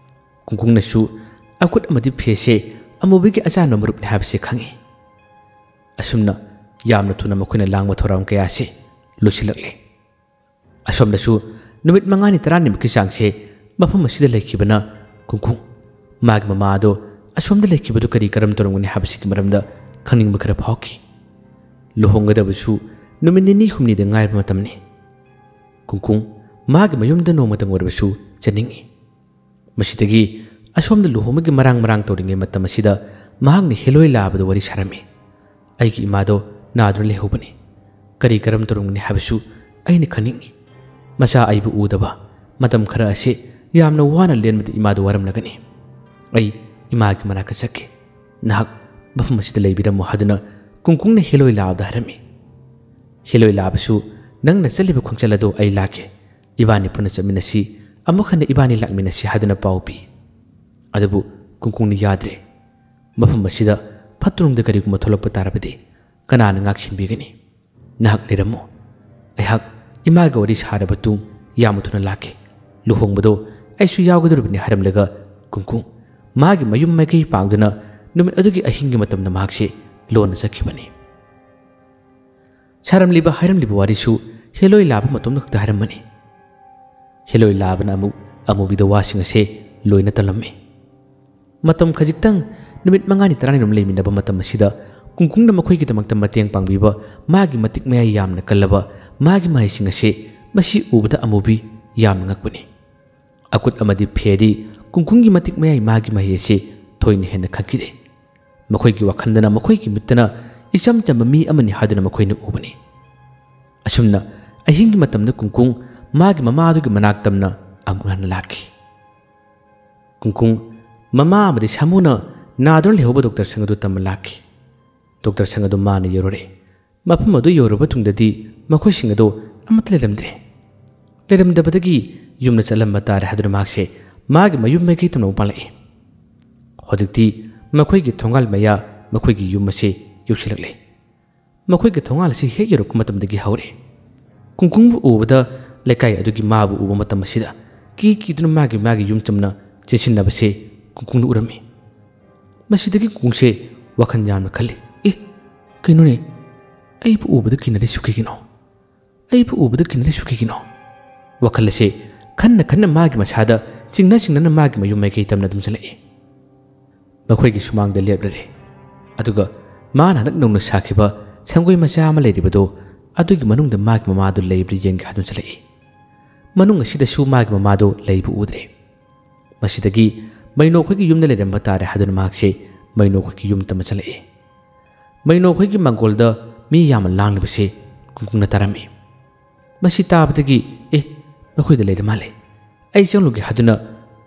ꯀꯨꯡꯀꯨꯡꯅꯁꯨ ꯑꯀꯨꯠ ꯑꯃꯗꯤ ꯐꯦꯁꯦ ꯑꯃꯨꯕꯤꯒꯤ ꯑꯆꯥꯟꯕ ꯃꯔꯨꯞꯅꯤ ꯍꯥꯏꯕꯁꯦ ꯈꯪꯏ꯫ ꯑꯁꯨꯝꯅ ꯌꯥꯝꯅ ꯊꯨꯅ ꯃꯈꯣꯏꯅ ꯂꯥꯡꯕ ꯊꯧꯔꯥꯡ ꯀꯌꯥꯁꯦ ꯂꯣꯏꯁꯤꯜꯂꯛꯂꯦ꯫ ꯑꯁꯣꯝꯗꯁꯨ ꯅꯨꯃꯤꯠ ꯃꯉꯥꯅꯤ ꯇꯔꯥꯅꯤꯃꯨꯛꯀꯤ ꯆꯥꯡꯁꯦ ꯃꯐꯝ ꯑꯁꯤꯗ ꯂꯩꯈꯤꯕꯅ ꯀꯨꯡꯀꯨꯡ ꯃꯥꯒꯤ ꯃꯃꯥ ꯑꯗꯣ ꯑꯁꯣꯝꯗ ꯂꯩꯈꯤꯕꯗꯨ ꯀꯔꯤ ꯀꯔꯝ ꯇꯧꯔꯝꯒꯅꯤ ꯍꯥꯏꯕꯁꯤꯒꯤ ꯃꯔꯝꯗ ꯈꯪꯅꯤꯡꯕ ꯈꯔ ꯐꯥꯎꯈꯤ꯫ ꯂꯨꯍꯣꯡꯒꯗꯕꯁꯨ ꯅꯨꯃꯤꯠ ꯅꯤꯅꯤ ꯍꯨꯝꯅꯤꯗ ꯉꯥꯏꯔꯕ ꯃꯇꯝꯅꯤ꯫ ꯀꯨꯡꯀꯨꯡ ꯃꯥꯒꯤ ꯃꯌꯨꯝꯗ ꯅꯣꯡꯃꯇꯪ ꯑꯣꯏꯔꯕꯁꯨ ꯆꯠꯅꯤꯡꯏ꯫ ꯃꯁꯤꯗꯒꯤ ꯑꯁꯣꯝꯗ ꯂꯨꯍꯣꯡꯕꯒꯤ ꯃꯔꯥꯡ ꯃꯔꯥꯡ ꯇꯧꯔꯤꯉꯩ ꯃꯇꯝ ꯑꯁꯤꯗ ꯃꯍꯥꯛꯅ ꯍꯦꯂꯣꯏ ꯂꯥꯕꯗ ꯋꯥꯔꯤ ꯁꯥꯔꯝꯃꯤ꯫ "ꯑꯩꯒꯤ ꯏꯃꯥꯗꯣ ꯅꯥꯗꯨꯅ ꯂꯩꯍꯧꯕꯅꯤ꯫ ꯀꯔꯤ ꯀꯔꯝ ꯇꯧꯔꯝꯒꯅꯤ ꯍꯥꯏꯕꯁꯨ ꯑꯩꯅ ꯈꯟꯅꯤꯡꯏ꯫ ꯃꯆꯥ ꯑꯩꯕꯨ ꯎꯗꯕ ꯃꯇꯝ ꯈꯔ ꯑꯁꯤ ꯌꯥꯝꯅ ꯋꯥꯅ ꯂꯦꯟꯕꯗ ꯏꯃꯥꯗꯣ ꯋꯥꯔꯝꯂꯒꯅꯤ꯫ ꯑꯩ ꯏꯃꯥꯒꯤ ꯃꯅꯥꯛꯇ ꯆꯠꯈꯤ꯫ "ꯅꯍꯥꯛ ꯃꯐꯝ ꯑꯁꯤꯗ ꯂꯩꯕꯤꯔꯝꯃꯣ" ꯍꯥꯏꯗꯨꯅ ꯀꯨꯡꯀꯨꯡꯅ ꯍꯦꯂꯣꯏ ꯂꯥꯕꯗ ꯍꯥꯏꯔꯝꯃꯤ꯫ "ꯍꯦꯂꯣꯏ ꯂꯥꯕꯁꯨ ꯅꯪꯅ ꯆꯠꯂꯤꯕ ꯈꯣꯡꯆꯠ ꯑꯗꯨ ꯑꯩ ꯂꯥꯛꯀꯦ, ꯏꯕꯥꯅꯤ ꯄꯨꯟꯅ ꯆꯠꯃꯤꯟꯅꯁꯤ, ꯑꯃꯨꯛ ꯍꯟꯅ ꯏꯕꯥꯅꯤ ꯂꯥꯛꯃꯤꯟꯅꯁꯤ" ꯍꯥꯏꯗꯨꯅ ꯄꯥꯎ ꯄꯤ꯫ ꯑꯗꯨꯕꯨ ꯀꯨꯡꯀꯨꯡꯅ ꯌꯥꯗ꯭ꯔꯦ꯫ "ꯃꯐꯝ ꯑꯁꯤꯗ ꯐꯠꯇ꯭ꯔꯣꯝꯗ ꯀꯔꯤꯒꯨꯝꯕ ꯊꯣꯛꯂꯛꯄ ꯇꯥꯔꯕꯗꯤ ꯀꯅꯥꯅ ꯉꯥꯛꯁꯦꯟꯕꯤꯒꯅꯤ? ꯅꯍꯥꯛ ꯂꯩꯔꯝꯃꯨ꯫ ꯑꯩꯍꯥꯛ ꯏꯃꯥꯒ ꯋꯥꯔꯤ ꯁꯥꯔꯕ ꯇꯨꯡ ꯌꯥꯝꯅ ꯊꯨꯅ ꯂꯥꯛꯀꯦ꯫ ꯂꯨꯍꯣꯡꯕꯗꯣ ꯑꯩꯁꯨ ꯌꯥꯎꯒꯗꯧꯔꯤꯕꯅꯤ" ꯍꯥꯏꯔꯝꯂꯒ ꯀꯨꯡꯀꯨꯡ ꯃꯥꯒꯤ ꯃꯌꯨꯝ ꯃꯥꯏꯀꯩ ꯄꯥꯡꯗꯨꯅ ꯅꯨꯃꯤꯠ ꯑꯗꯨꯒꯤ ꯑꯍꯤꯡꯒꯤ ꯃꯇꯝꯗ ꯃꯍꯥꯛꯁꯦ ꯂꯣꯟꯅ ꯆꯠꯈꯤꯕꯅꯤ꯫ ꯁꯥꯔꯝꯂꯤꯕ ꯍꯥꯏꯔꯝꯂꯤꯕ ꯋꯥꯔꯤꯁꯨ ꯍꯦꯂꯣꯏ ꯂꯥꯕ ꯃꯇꯣꯝꯗ ꯈꯛꯇ ꯍꯥꯏꯔꯝꯕꯅꯤ꯫ ꯍꯦꯂꯣꯏ ꯂꯥꯕꯅ ꯑꯃꯨꯛ ꯑꯃꯨꯕꯤꯗ ꯋꯥꯁꯤꯡ ꯑꯁꯦ ꯂꯣꯏꯅ ꯇꯝꯂꯝꯃꯤ꯫ ꯃꯇꯝ ꯈꯖꯤꯛꯇꯪ, ꯅꯨꯃꯤꯠ ꯃꯉꯥꯅꯤ ꯇꯔꯥꯅꯤꯔꯣꯝ ꯂꯩꯃꯤꯟꯅꯕ ꯃꯇꯝ ꯑꯁꯤꯗ ꯀꯨꯡꯀꯨꯡꯅ ꯃꯈꯣꯏꯒꯤꯗꯃꯛꯇ ꯃꯇꯦꯡ ꯄꯥꯡꯕꯤꯕ ꯃꯥꯒꯤ ꯃꯇꯤꯛ ꯃꯌꯥꯏ ꯌꯥꯝꯅ ꯀꯜꯂꯕ ꯃꯥꯒꯤ ꯃꯍꯩꯁꯤꯡ ꯑꯁꯤ ꯃꯁꯤ ꯎꯕꯗ ꯑꯃꯨꯕꯤ ꯌꯥꯝꯅ ꯉꯛꯄꯅꯤ꯫ ꯑꯀꯨꯠ ꯑꯃꯗꯤ ꯐꯦꯗꯤ ꯀꯨꯡꯀꯨꯡꯒꯤ ꯃꯇꯤꯛ ꯃꯌꯥꯏ ꯃꯥꯒꯤ ꯃꯍꯩ ꯑꯁꯤ ꯊꯣꯏꯅ ꯍꯦꯟꯅ ꯈꯪꯈꯤꯗꯦ꯫ ꯃꯈꯣꯏꯒꯤ ꯋꯥꯈꯜꯗꯅ ꯃꯈꯣꯏꯒꯤ ꯃꯤꯠꯇꯅ ꯏꯆꯝ ꯆꯝꯕ ꯃꯤ ꯑꯃꯅꯤ ꯍꯥꯏꯗꯨꯅ ꯃꯈꯣꯏꯅ ꯎꯕꯅꯤ꯫ ꯑꯁꯨꯝꯅ ꯑꯍꯤꯡꯒꯤ ꯃꯇꯝꯗ ꯀꯨꯡꯀꯨꯡ ꯃꯥꯒꯤ ꯃꯃꯥ ꯑꯗꯨꯒꯤ ꯃꯅꯥꯛ ꯇꯝꯅ ꯑꯃꯨꯛ ꯍꯟꯅ ꯂꯥꯛꯈꯤ꯫ ꯀꯨꯡꯀꯨꯡ ꯃꯃꯥ ꯑꯃꯗꯤ ꯁꯥꯃꯨꯅ ꯅꯥꯗꯨꯅ ꯂꯩꯍꯧꯕ ꯗꯣꯛꯇꯔ ꯁꯪ ꯑꯗꯨ ꯇꯝꯕ ꯂꯥꯛꯈꯤ꯫ ꯗꯣꯛꯇꯔ ꯁꯪ ꯑꯗꯨ ꯃꯥꯅ ꯌꯧꯔꯨꯔꯦ꯫ ꯃꯐꯝ ꯑꯗꯨ ꯌꯧꯔꯨꯕ ꯇꯨꯡꯗꯗꯤ ꯃꯈꯣꯏꯁꯤꯡ ꯑꯗꯨ ꯑꯃꯠꯇ ꯂꯩꯔꯝꯗ꯭ꯔꯦ꯫ ꯂꯩꯔꯝꯗꯕꯗꯒꯤ ꯌꯨꯝꯗ ꯆꯠꯂꯝꯕ ꯇꯥꯔꯦ ꯍꯥꯏꯗꯨꯅ ꯃꯍꯥꯛꯁꯦ ꯃꯥꯒꯤ ꯃꯌꯨꯝ ꯃꯥꯏꯀꯩ ꯇꯝꯅ ꯑꯃꯨꯛ ꯄꯥꯡꯂꯛꯏ꯫ ꯍꯧꯖꯤꯛꯇꯤ ꯃꯈꯣꯏꯒꯤ ꯊꯣꯡꯒꯥꯜ ꯃꯌꯥ, ꯃꯈꯣꯏꯒꯤ ꯌꯨꯝ ꯑꯁꯤ ꯌꯧꯁꯤꯜꯂꯛꯂꯦ꯫ ꯃꯈꯣꯏꯒꯤ ꯊꯣꯡꯒꯥꯜ ꯑꯁꯤ ꯍꯦꯛ ꯌꯧꯔꯛꯄ ꯃꯇꯝꯗꯒꯤ ꯍꯧꯔꯦ꯫ ꯀꯨꯡꯀꯨꯡꯕꯨ ꯎꯕꯗ ꯂꯩꯀꯥꯏ ꯑꯗꯨꯒꯤ ꯃꯥꯕꯨ ꯎꯕ ꯃꯇꯝ ꯑꯁꯤꯗ ꯀꯤ ꯀꯤꯗꯨꯅ ꯃꯥꯒꯤ ꯃꯥꯒꯤ ꯌꯨꯝ ꯆꯝꯅ ꯆꯦꯟꯁꯤꯟꯅꯕꯁꯦ ꯀꯨꯡꯀꯨꯡꯅ ꯎꯔꯝꯃꯤ꯫ ꯃꯁꯤꯗꯒꯤ ꯀꯨꯡꯀꯨꯡꯁꯦ ꯋꯥꯈꯜ ꯌꯥꯝꯅ ꯈꯜꯂꯤ꯫ "ꯑꯦ, ꯀꯩꯅꯣꯅꯦ? ꯑꯩꯕꯨ ꯎꯕꯗ ꯀꯤꯅꯔꯤꯁꯨ ꯀꯩꯒꯤꯅꯣ? ꯑꯩꯕꯨ ꯎꯕꯗ ꯀꯤꯅꯔꯤꯁꯨ ꯀꯩꯒꯤꯅꯣ?" ꯋꯥꯈꯜ ꯑꯁꯦ ꯈꯟꯅ ꯈꯟꯅ ꯃꯥꯒꯤ ꯃꯁꯥꯗ ꯆꯤꯡꯅ ꯆꯤꯡꯅꯅ ꯃꯥꯒꯤ ꯃꯌꯨꯝ ꯃꯥꯏꯀꯩ ꯇꯝꯅ ꯑꯗꯨꯝ ꯆꯠꯂꯛꯏ꯫ ꯃꯈꯣꯏꯒꯤ ꯁꯨꯃꯥꯡꯗ ꯂꯦꯞꯂꯔꯦ꯫ ꯑꯗꯨꯒ ꯃꯥꯅ ꯍꯟꯗꯛ ꯅꯧꯅ ꯁꯥꯈꯤꯕ ꯁꯪꯒꯣꯏ ꯃꯆꯥ ꯑꯃ ꯂꯩꯔꯤꯕꯗꯣ, ꯑꯗꯨꯒꯤ ꯃꯅꯨꯡꯗ ꯃꯥꯒꯤ ꯃꯃꯥꯗꯨ ꯂꯩꯕ꯭ꯔꯥ ꯌꯦꯡꯒꯦ ꯍꯥꯏꯗꯨꯅ ꯆꯠꯂꯛꯏ꯫ ꯃꯅꯨꯡ ꯑꯁꯤꯗꯁꯨ ꯃꯥꯒꯤ ꯃꯃꯥꯗꯨ ꯂꯩꯕ ꯎꯗ꯭ꯔꯦ꯫ ꯃꯁꯤꯗꯒꯤ ꯃꯩꯅꯣ ꯑꯩꯈꯣꯏꯒꯤ ꯌꯨꯝꯗ ꯂꯩꯔꯝꯕ ꯇꯥꯔꯦ ꯍꯥꯏꯗꯨꯅ ꯃꯍꯥꯛꯁꯦ ꯃꯩꯅꯣ ꯑꯩꯈꯣꯏꯒꯤ ꯌꯨꯝ ꯇꯝꯅ ꯆꯠꯂꯛꯏ꯫ ꯃꯩꯅꯣ ꯑꯩꯈꯣꯏꯒꯤ ꯃꯥꯡꯒꯣꯜꯗ ꯃꯤ ꯌꯥꯝꯅ ꯂꯥꯡꯂꯤꯕꯁꯦ ꯀꯨꯡꯀꯨꯡꯅ ꯇꯥꯔꯝꯃꯤ꯫ ꯃꯁꯤ ꯇꯥꯕꯗꯒꯤ, "ꯑꯦ, ꯃꯈꯣꯏꯗ ꯂꯩꯔ ꯃꯥꯜꯂꯦ꯫ ꯑꯩ ꯆꯪꯂꯨꯒꯦ" ꯍꯥꯏꯗꯨꯅ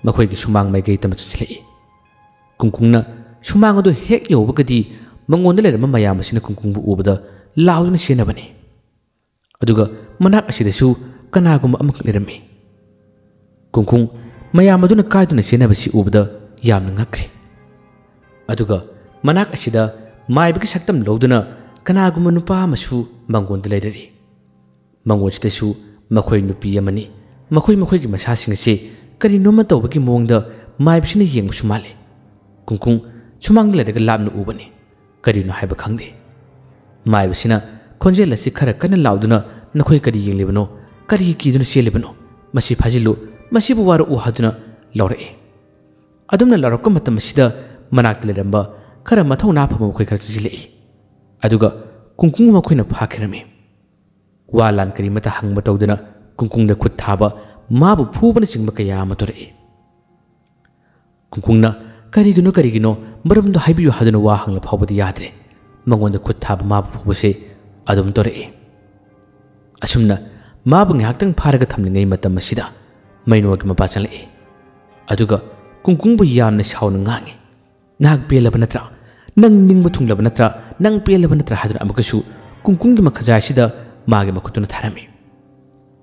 ꯃꯈꯣꯏꯒꯤ ꯁꯨꯃꯥꯡ ꯃꯥꯏꯀꯩ ꯇꯝꯅ ꯆꯪꯁꯤꯜꯂꯛꯏ꯫ ꯀꯨꯡꯀꯨꯡꯅ ꯁꯨꯃꯥꯡ ꯑꯗꯨ ꯍꯦꯛ ꯌꯧꯕꯒꯗꯤ ꯃꯉꯣꯟꯗ ꯂꯩꯔꯝꯕ ꯃꯌꯥꯝ ꯑꯁꯤꯅ ꯀꯨꯡꯀꯨꯡꯕꯨ ꯎꯕꯗ ꯂꯥꯎꯗꯨꯅ ꯆꯦꯟꯅꯕꯅꯤ꯫ ꯑꯗꯨꯒ ꯃꯅꯥꯛ ꯑꯁꯤꯗꯁꯨ ꯀꯅꯥꯒꯨꯝꯕ ꯑꯃꯈꯛ ꯂꯩꯔꯝꯃꯤ꯫ ꯀꯨꯡꯀꯨꯡ ꯃꯌꯥꯝ ꯑꯗꯨꯅ ꯀꯥꯏꯗꯨꯅ ꯆꯦꯟꯅꯕꯁꯤ ꯎꯕꯗ ꯌꯥꯝꯅ ꯉꯛꯈ꯭ꯔꯦ꯫ ꯑꯗꯨꯒ ꯃꯅꯥꯛ ꯑꯁꯤꯗ ꯃꯥꯏꯕꯒꯤ ꯁꯛꯇꯝ ꯂꯧꯗꯨꯅ ꯀꯅꯥꯒꯨꯝꯕ ꯅꯨꯄꯥ ꯑꯃꯁꯨ ꯃꯉꯣꯟꯗ ꯂꯩꯔꯔꯤ꯫ ꯃꯉꯣꯟꯁꯤꯗꯁꯨ ꯃꯈꯣꯏ ꯅꯨꯄꯤ ꯑꯃꯅꯤ꯫ ꯃꯈꯣꯏ ꯃꯈꯣꯏꯒꯤ ꯃꯁꯥꯁꯤꯡ ꯑꯁꯤ ꯀꯔꯤꯅꯣꯃ ꯇꯧꯕꯒꯤ ꯃꯑꯣꯡꯗ ꯃꯥꯏꯕꯁꯤꯅ ꯌꯦꯡꯕꯁꯨ ꯃꯥꯜꯂꯤ꯫ ꯀꯨꯡꯀꯨꯡ ꯁꯨꯃꯥꯡꯗ ꯂꯩꯔꯒ ꯂꯥꯞꯅ ꯎꯕꯅꯤ꯫ ꯀꯔꯤꯅꯣ ꯍꯥꯏꯕ ꯈꯪꯗꯦ꯫ ꯃꯥꯏꯕꯁꯤꯅ ꯈꯣꯟꯖꯦꯜ ꯑꯁꯤ ꯈꯔ ꯀꯟꯅ ꯂꯥꯎꯗꯨꯅ, "ꯅꯈꯣꯏ ꯀꯔꯤ ꯌꯦꯡꯂꯤꯕꯅꯣ? ꯀꯔꯤꯒꯤ ꯀꯤꯗꯨꯅ ꯆꯦꯜꯂꯤꯕꯅꯣ? ꯃꯁꯤ ꯐꯥꯖꯤꯜꯂꯨ, ꯃꯁꯤꯕꯨ ꯋꯥꯔꯛꯎ" ꯍꯥꯏꯗꯨꯅ ꯂꯥꯎꯔꯛꯏ꯫ ꯑꯗꯨꯝꯅ ꯂꯥꯎꯔꯛꯄ ꯃꯇꯝ ꯑꯁꯤꯗ ꯃꯅꯥꯛꯇ ꯂꯩꯔꯝꯕ ꯈꯔ ꯃꯊꯧꯅꯥ ꯐꯕ ꯃꯈꯣꯏ ꯈꯔ ꯆꯪꯁꯤꯜꯂꯛꯏ꯫ ꯑꯗꯨꯒ ꯀꯨꯡꯀꯨꯡꯕꯨ ꯃꯈꯣꯏꯅ ꯐꯥꯈꯤꯔꯝꯃꯤ꯫ ꯋꯥ ꯂꯥꯟ ꯀꯔꯤꯃꯠꯇ ꯍꯪꯕ ꯇꯧꯗꯅ ꯀꯨꯡꯀꯨꯡꯗ ꯈꯨꯠ ꯊꯥꯕ, ꯃꯥꯕꯨ ꯐꯨꯕꯅꯆꯤꯡꯕ ꯀꯌꯥ ꯑꯃ ꯇꯧꯔꯛꯏ꯫ ꯀꯨꯡꯀꯨꯡꯅ "ꯀꯔꯤꯒꯤꯅꯣ, ꯀꯔꯤꯒꯤꯅꯣ, ꯃꯔꯝꯗꯣ ꯍꯥꯏꯕꯤꯌꯨ" ꯍꯥꯏꯗꯨꯅ ꯋꯥ ꯍꯪꯂ ꯐꯥꯎꯕꯗꯤ ꯌꯥꯗ꯭ꯔꯦ꯫ ꯃꯉꯣꯟꯗ ꯈꯨꯠ ꯊꯥꯕ, ꯃꯥꯕꯨ ꯐꯨꯕꯁꯦ ꯑꯗꯨꯝ ꯇꯧꯔꯛꯏ꯫ ꯑꯁꯨꯝꯅ ꯃꯥꯕꯨ ꯉꯥꯏꯍꯥꯛꯇꯪ ꯐꯥꯔꯒ ꯊꯝꯂꯤꯉꯩ ꯃꯇꯝ ꯑꯁꯤꯗ ꯃꯩꯅꯣꯒꯤ ꯃꯄꯥ ꯆꯪꯂꯛꯏ꯫ ꯑꯗꯨꯒ ꯀꯨꯡꯀꯨꯡꯕꯨ ꯌꯥꯝꯅ ꯁꯥꯎꯅ ꯉꯥꯡꯉꯤ꯫ "ꯅꯍꯥꯛ ꯄꯦꯜꯂꯕ ꯅꯠꯇ꯭ꯔꯥ? ꯅꯪ ꯅꯤꯡꯕ ꯊꯨꯡꯂꯕ ꯅꯠꯇ꯭ꯔꯥ? ꯅꯪ ꯄꯦꯜꯂꯕ ꯅꯠꯇ꯭ꯔꯥ?" ꯍꯥꯏꯗꯨꯅ ꯑꯃꯨꯛꯀꯁꯨ ꯀꯨꯡꯀꯨꯡꯒꯤ ꯃꯈꯖꯥꯏꯁꯤꯗ ꯃꯥꯒꯤ ꯃꯈꯨꯠꯇꯨꯅ ꯊꯥꯔꯝꯃꯤ꯫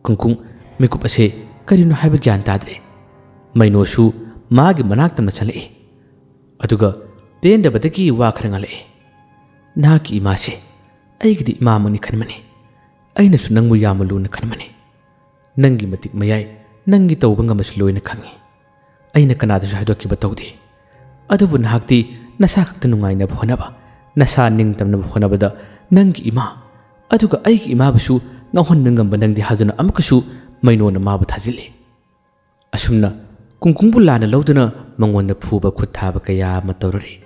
ꯀꯨꯡꯀꯨꯡ ꯃꯤꯀꯨꯞ ꯑꯁꯦ ꯀꯔꯤꯅꯣ ꯍꯥꯏꯕ ꯒ꯭ꯌꯥꯟ ꯇꯥꯗ꯭ꯔꯦ꯫ ꯃꯩꯅꯣꯁꯨ ꯃꯥꯒꯤ ꯃꯅꯥꯛ ꯇꯝꯅ ꯆꯪꯂꯛꯏ꯫ ꯑꯗꯨꯒ ꯇꯦꯟꯗꯕꯗꯒꯤ ꯋꯥ ꯈꯔ ꯉꯥꯡꯂꯛꯏ꯫ "ꯅꯍꯥꯛꯀꯤ ꯏꯃꯥꯁꯦ ꯑꯩꯒꯤꯗꯤ ꯏꯃꯥꯃꯛꯅꯤ ꯈꯟꯕꯅꯤ꯫ ꯑꯩꯅꯁꯨ ꯅꯪꯕꯨ ꯌꯥꯝꯅ ꯂꯨꯅ ꯈꯟꯕꯅꯤ꯫ ꯅꯪꯒꯤ ꯃꯇꯤꯛ ꯃꯌꯥꯏ, ꯅꯪꯒꯤ ꯇꯧꯕ ꯉꯝꯕꯁꯨ ꯂꯣꯏꯅ ꯈꯪꯏ꯫ ꯑꯩꯅ ꯀꯅꯥꯗꯁꯨ ꯍꯥꯏꯗꯣꯛꯈꯤꯕ ꯇꯧꯗꯦ꯫ ꯑꯗꯨꯕꯨ ꯅꯍꯥꯛꯇꯤ ꯅꯁꯥ ꯈꯛꯇ ꯅꯨꯡꯉꯥꯏꯅꯕ ꯍꯣꯠꯅꯕ, ꯅꯁꯥ ꯅꯤꯡꯇꯝꯅꯕ ꯍꯣꯠꯅꯕꯗ ꯅꯪꯒꯤ ꯏꯃꯥ, ꯑꯗꯨꯒ ꯑꯩꯒꯤ ꯏꯃꯥꯕꯨꯁꯨ ꯉꯥꯎꯍꯟꯕ ꯉꯝꯕ ꯅꯪꯗꯤ" ꯍꯥꯏꯗꯨꯅ ꯑꯃꯨꯛꯀꯁꯨ ꯃꯩꯅꯣꯅ ꯃꯥꯕꯨ ꯊꯥꯖꯤꯜꯂꯤ꯫ ꯑꯁꯨꯝꯅ ꯀꯨꯡꯀꯨꯡꯕꯨ ꯂꯥꯟꯅ ꯂꯧꯗꯨꯅ ꯃꯉꯣꯟꯗ ꯐꯨꯕ ꯈꯨꯠ ꯊꯥꯕ ꯀꯌꯥ ꯑꯃ ꯇꯧꯔꯔꯤ꯫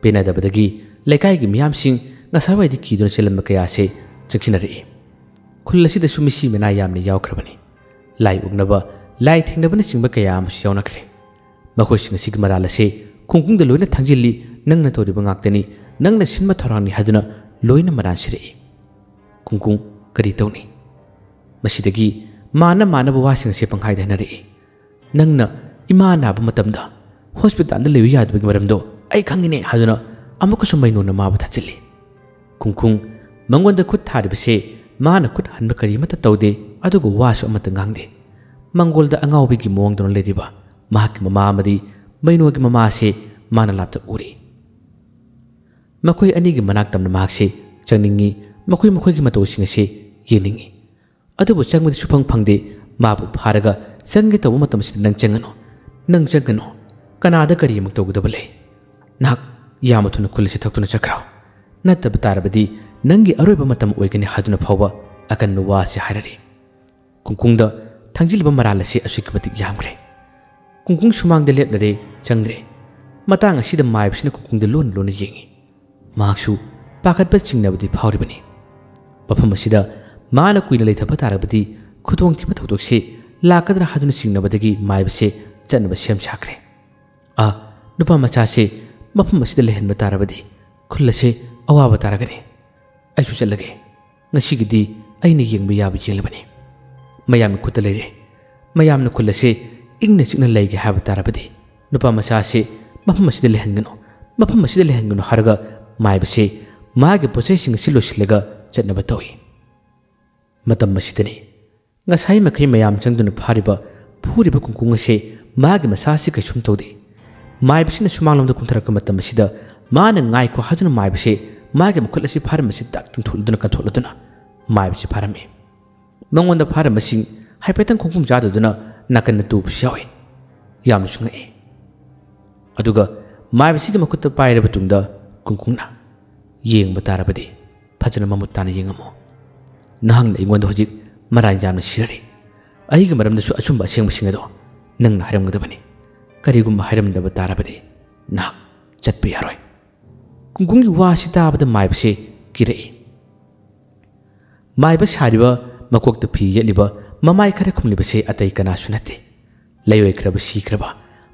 ꯄꯦꯟꯅꯗꯕꯗꯒꯤ ꯂꯩꯀꯥꯏꯒꯤ ꯃꯤꯌꯥꯝꯁꯤꯡ, ꯉꯁꯥꯏꯋꯥꯏꯗꯤ ꯀꯤꯗꯨꯅ ꯆꯦꯜꯂꯝꯕ ꯀꯌꯥꯁꯦ ꯆꯪꯁꯤꯟꯅꯔꯛꯏ꯫ ꯈꯨꯜ ꯑꯁꯤꯗꯁꯨ ꯃꯤꯁꯤ ꯃꯤꯅꯥ ꯌꯥꯝꯅ ꯌꯥꯎꯈ꯭ꯔꯕꯅꯤ꯫ ꯂꯥꯏ ꯑꯣꯛꯅꯕ, ꯂꯥꯏ ꯊꯦꯡꯅꯕꯅꯆꯤꯡꯕ ꯀꯌꯥ ꯑꯃꯁꯨ ꯌꯥꯎꯅꯈ꯭ꯔꯦ꯫ ꯃꯈꯣꯏꯁꯤꯡ ꯑꯁꯤꯒꯤ ꯃꯔꯥꯜ ꯑꯁꯦ ꯀꯨꯡꯀꯨꯡꯗ ꯂꯣꯏꯅ ꯊꯥꯡꯖꯤꯜꯂꯤ, "ꯅꯪꯅ ꯇꯧꯔꯤꯕ ꯉꯥꯛꯇꯅꯤ, ꯅꯪꯅ ꯁꯤꯟꯕ ꯊꯧꯔꯥꯡꯅꯤ" ꯍꯥꯏꯗꯨꯅ ꯂꯣꯏꯅ ꯃꯔꯥꯜ ꯁꯤꯔꯛꯏ꯫ ꯀꯨꯡꯀꯨꯡ ꯀꯔꯤ ꯇꯧꯅꯤ? ꯃꯁꯤꯗꯒꯤ ꯃꯥꯅ ꯃꯥꯅꯕ ꯋꯥꯁꯤꯡ ꯑꯁꯦ ꯄꯪꯍꯥꯏꯗ ꯍꯥꯏꯅꯔꯛꯏ꯫ "ꯅꯪꯅ ꯏꯃꯥ ꯅꯥꯕ ꯃꯇꯝꯗ ꯍꯣꯁꯄꯤꯇꯥꯜꯗ ꯂꯩꯌꯨ ꯌꯥꯗꯕꯒꯤ ꯃꯔꯝꯗꯣ ꯑꯩ ꯈꯪꯉꯤꯅꯦ" ꯍꯥꯏꯗꯨꯅ ꯑꯃꯨꯛꯀꯁꯨ ꯃꯩꯅꯣꯅ ꯃꯥꯕꯨ ꯊꯥꯖꯤꯜꯂꯤ꯫ ꯀꯨꯡꯀꯨꯡ ꯃꯉꯣꯟꯗ ꯈꯨꯠ ꯊꯥꯔꯤꯕꯁꯦ ꯃꯥꯅ ꯈꯨꯠ ꯍꯟꯕ ꯀꯔꯤꯃꯠꯇ ꯇꯧꯗꯦ, ꯑꯗꯨꯒ ꯋꯥꯁꯨ ꯑꯃꯠꯇ ꯉꯥꯡꯗꯦ꯫ ꯃꯪꯒꯣꯜꯗ ꯑꯉꯥꯎꯕꯤꯒꯤ ꯃꯑꯣꯡꯗꯧꯅ ꯂꯩꯔꯤꯕ ꯃꯍꯥꯛꯀꯤ ꯃꯃꯥ ꯑꯃꯗꯤ ꯃꯩꯅꯣꯒꯤ ꯃꯃꯥꯁꯦ ꯃꯥꯅ ꯂꯥꯞꯇ ꯎꯔꯤ꯫ ꯃꯈꯣꯏ ꯑꯅꯤꯒꯤ ꯃꯅꯥꯛ ꯇꯝꯅ ꯃꯍꯥꯛꯁꯦ ꯆꯪꯅꯤꯡꯏ, ꯃꯈꯣꯏ ꯃꯈꯣꯏꯒꯤ ꯃꯇꯧꯁꯤꯡ ꯑꯁꯦ ꯌꯦꯡꯅꯤꯡꯏ꯫ ꯑꯗꯨꯕꯨ ꯆꯪꯕꯗꯤ ꯁꯨꯐꯪ ꯐꯪꯗꯦ꯫ ꯃꯥꯕꯨ ꯐꯥꯔꯒ ꯆꯪꯒꯦ ꯇꯧꯕ ꯃꯇꯝꯁꯤꯗ "ꯅꯪ ꯆꯪꯒꯅꯨ, ꯅꯪ ꯆꯪꯒꯅꯨ, ꯀꯅꯥꯗ ꯀꯔꯤ ꯑꯃꯨꯛ ꯇꯧꯒꯗꯕ ꯂꯩ? ꯅꯍꯥꯛ ꯌꯥꯝꯅ ꯊꯨꯅ ꯈꯨꯜ ꯑꯁꯤ ꯊꯛꯇꯨꯅ ꯆꯠꯈ꯭ꯔꯣ, ꯅꯠꯇꯕ ꯇꯥꯔꯕꯗꯤ ꯅꯪꯒꯤ ꯑꯔꯣꯏꯕ ꯃꯇꯝ ꯑꯣꯏꯒꯅꯤ" ꯍꯥꯏꯗꯨꯅ ꯐꯥꯎꯕ ꯑꯀꯟꯕ ꯋꯥꯁꯤ ꯍꯥꯏꯔꯔꯤ꯫ ꯀꯨꯡꯀꯨꯡꯗ ꯊꯥꯡꯖꯤꯜꯂꯤꯕ ꯃꯔꯥꯜ ꯑꯁꯤ ꯑꯁꯨꯛꯀꯤ ꯃꯇꯤꯛ ꯌꯥꯝꯈ꯭ꯔꯦ꯫ ꯀꯨꯡꯀꯨꯡ ꯁꯨꯃꯥꯡꯗ ꯂꯦꯞꯂꯔꯦ, ꯆꯪꯗ꯭ꯔꯦ꯫ ꯃꯇꯥꯡ ꯑꯁꯤꯗ ꯃꯥꯏꯕꯁꯤꯅ ꯀꯨꯡꯀꯨꯡꯗ ꯂꯣꯟꯅ ꯂꯣꯟꯅ ꯌꯦꯡꯏ꯫ ꯃꯍꯥꯛꯁꯨ ꯄꯥꯈꯠꯄ ꯆꯤꯡꯅꯕꯗꯤ ꯐꯥꯎꯔꯤꯕꯅꯤ꯫ ꯃꯐꯝ ꯑꯁꯤꯗ ꯃꯥꯅ ꯀꯨꯏꯅ ꯂꯩꯊꯕ ꯇꯥꯔꯕꯗꯤ ꯈꯨꯗꯣꯡꯊꯤꯕ ꯊꯧꯗꯣꯛꯁꯤ ꯂꯥꯛꯀꯗ꯭ꯔꯥ ꯍꯥꯏꯗꯨꯅ ꯆꯤꯡꯅꯕꯗꯒꯤ ꯃꯥꯏꯕꯁꯦ ꯆꯠꯅꯕ ꯁꯦꯝ ꯁꯥꯈ꯭ꯔꯦ꯫ "ꯑꯥ, ꯅꯨꯄꯥ ꯃꯆꯥꯁꯦ ꯃꯐꯝ ꯑꯁꯤꯗ ꯂꯩꯍꯟꯕ ꯇꯥꯔꯕꯗꯤ ꯈꯨꯜ ꯑꯁꯦ ꯑꯋꯥꯕ ꯇꯥꯔꯒꯅꯤ꯫ ꯑꯩꯁꯨ ꯆꯠꯂꯒꯦ꯫ ꯉꯁꯤꯒꯤꯗꯤ ꯑꯩꯅ ꯌꯦꯡꯕ ꯌꯥꯕ ꯌꯦꯡꯂꯕꯅꯤ꯫" ꯃꯌꯥꯝꯒꯤ ꯈꯨꯠꯇ ꯂꯩꯔꯦ꯫ ꯃꯌꯥꯝꯅ ꯈꯨꯜ ꯑꯁꯦ ꯏꯪꯅ ꯆꯤꯛꯅ ꯂꯩꯒꯦ ꯍꯥꯏꯕ ꯇꯥꯔꯕꯗꯤ ꯅꯨꯄꯥ ꯃꯆꯥ ꯑꯁꯦ ꯃꯐꯝ ꯑꯁꯤꯗ ꯂꯩꯍꯟꯒꯅꯨ, ꯃꯐꯝ ꯑꯁꯤꯗ ꯂꯩꯍꯟꯒꯅꯨ ꯍꯥꯏꯔꯒ ꯃꯥꯏꯕꯁꯦ ꯃꯥꯒꯤ ꯄꯣꯠꯆꯩꯁꯤꯡ ꯑꯁꯤ ꯂꯣꯏꯁꯤꯜꯂꯒ ꯆꯠꯅꯕ ꯇꯧꯏ꯫ ꯃꯇꯝ ꯑꯁꯤꯗꯅꯤ ꯉꯁꯥꯏ ꯃꯈꯩ ꯃꯌꯥꯝ ꯆꯪꯗꯨꯅ ꯐꯥꯔꯤꯕ, ꯐꯨꯔꯤꯕ ꯀꯨꯡꯀꯨꯡ ꯑꯁꯦ ꯃꯥꯒꯤ ꯃꯁꯥ ꯑꯁꯤ ꯀꯩꯁꯨꯝ ꯇꯧꯗꯦ꯫ ꯃꯥꯏꯕꯁꯤꯅ ꯁꯨꯃꯥꯡꯂꯣꯝꯗ ꯀꯨꯝꯊꯔꯛꯄ ꯃꯇꯝ ꯑꯁꯤꯗ ꯃꯥꯅ "ꯉꯥꯏꯈꯣ" ꯍꯥꯏꯗꯨꯅ ꯃꯥꯏꯕꯁꯦ ꯃꯥꯒꯤ ꯃꯈꯨꯠ ꯑꯁꯤ ꯐꯥꯔꯝꯕꯁꯤ ꯇꯛ ꯇꯤꯡꯊꯣꯛꯂꯗꯨꯅ ꯀꯟꯊꯣꯛꯂꯗꯨꯅ ꯃꯥꯏꯕꯁꯤ ꯐꯥꯔꯝꯃꯤ꯫ ꯃꯉꯣꯟꯗ ꯐꯥꯔꯝꯕꯁꯤꯡ ꯍꯥꯏꯐꯦꯠꯇꯪ ꯈꯣꯡꯐꯝ ꯆꯥꯗꯗꯨꯅ ꯅꯥꯀꯟꯗ ꯇꯨꯕꯁꯨ ꯌꯥꯎꯏ꯫ ꯌꯥꯝꯅꯁꯨ ꯉꯛꯏ꯫ ꯑꯗꯨꯒ ꯃꯥꯏꯕꯁꯤꯒꯤ ꯃꯈꯨꯠꯇ ꯄꯥꯏꯔꯕ ꯇꯨꯡꯗ ꯀꯨꯡꯀꯨꯡꯅ, "ꯌꯦꯡꯕ ꯇꯥꯔꯕꯗꯤ ꯐꯖꯅ ꯃꯃꯨꯠ ꯇꯥꯅ ꯌꯦꯡꯉꯝꯃꯨ꯫ ꯅꯍꯥꯛꯅ ꯑꯩꯉꯣꯟꯗ ꯍꯧꯖꯤꯛ ꯃꯔꯥꯟ ꯌꯥꯝꯅ ꯁꯤꯔꯔꯤ꯫ ꯑꯩꯒꯤ ꯃꯔꯝꯗꯁꯨ ꯑꯆꯨꯝꯕ ꯑꯁꯦꯡꯕꯁꯤꯡ ꯑꯗꯣ ꯅꯪꯅ ꯍꯥꯏꯔꯝꯒꯗꯕꯅꯤ꯫ ꯀꯔꯤꯒꯨꯝꯕ ꯍꯥꯏꯔꯝꯗꯕ ꯇꯥꯔꯕꯗꯤ ꯅꯍꯥꯛ ꯆꯠꯄ ꯌꯥꯔꯣꯏ꯫" ꯀꯨꯡꯀꯨꯡꯒꯤ ꯋꯥꯁꯤ ꯇꯥꯕꯗ ꯃꯥꯏꯕꯁꯦ ꯀꯤꯔꯛꯏ꯫ ꯃꯥꯏꯕ ꯁꯥꯔꯤꯕ, ꯃꯀꯣꯛꯇ ꯐꯤ ꯌꯦꯠꯂꯤꯕ, ꯃꯃꯥꯏ ꯈꯔ ꯈꯨꯝꯂꯤꯕꯁꯦ ꯑꯇꯩ ꯀꯅꯥꯁꯨ ꯅꯠꯇꯦ꯫ ꯂꯩꯑꯣꯏꯈ꯭ꯔꯕ, ꯁꯤꯈ꯭ꯔꯕ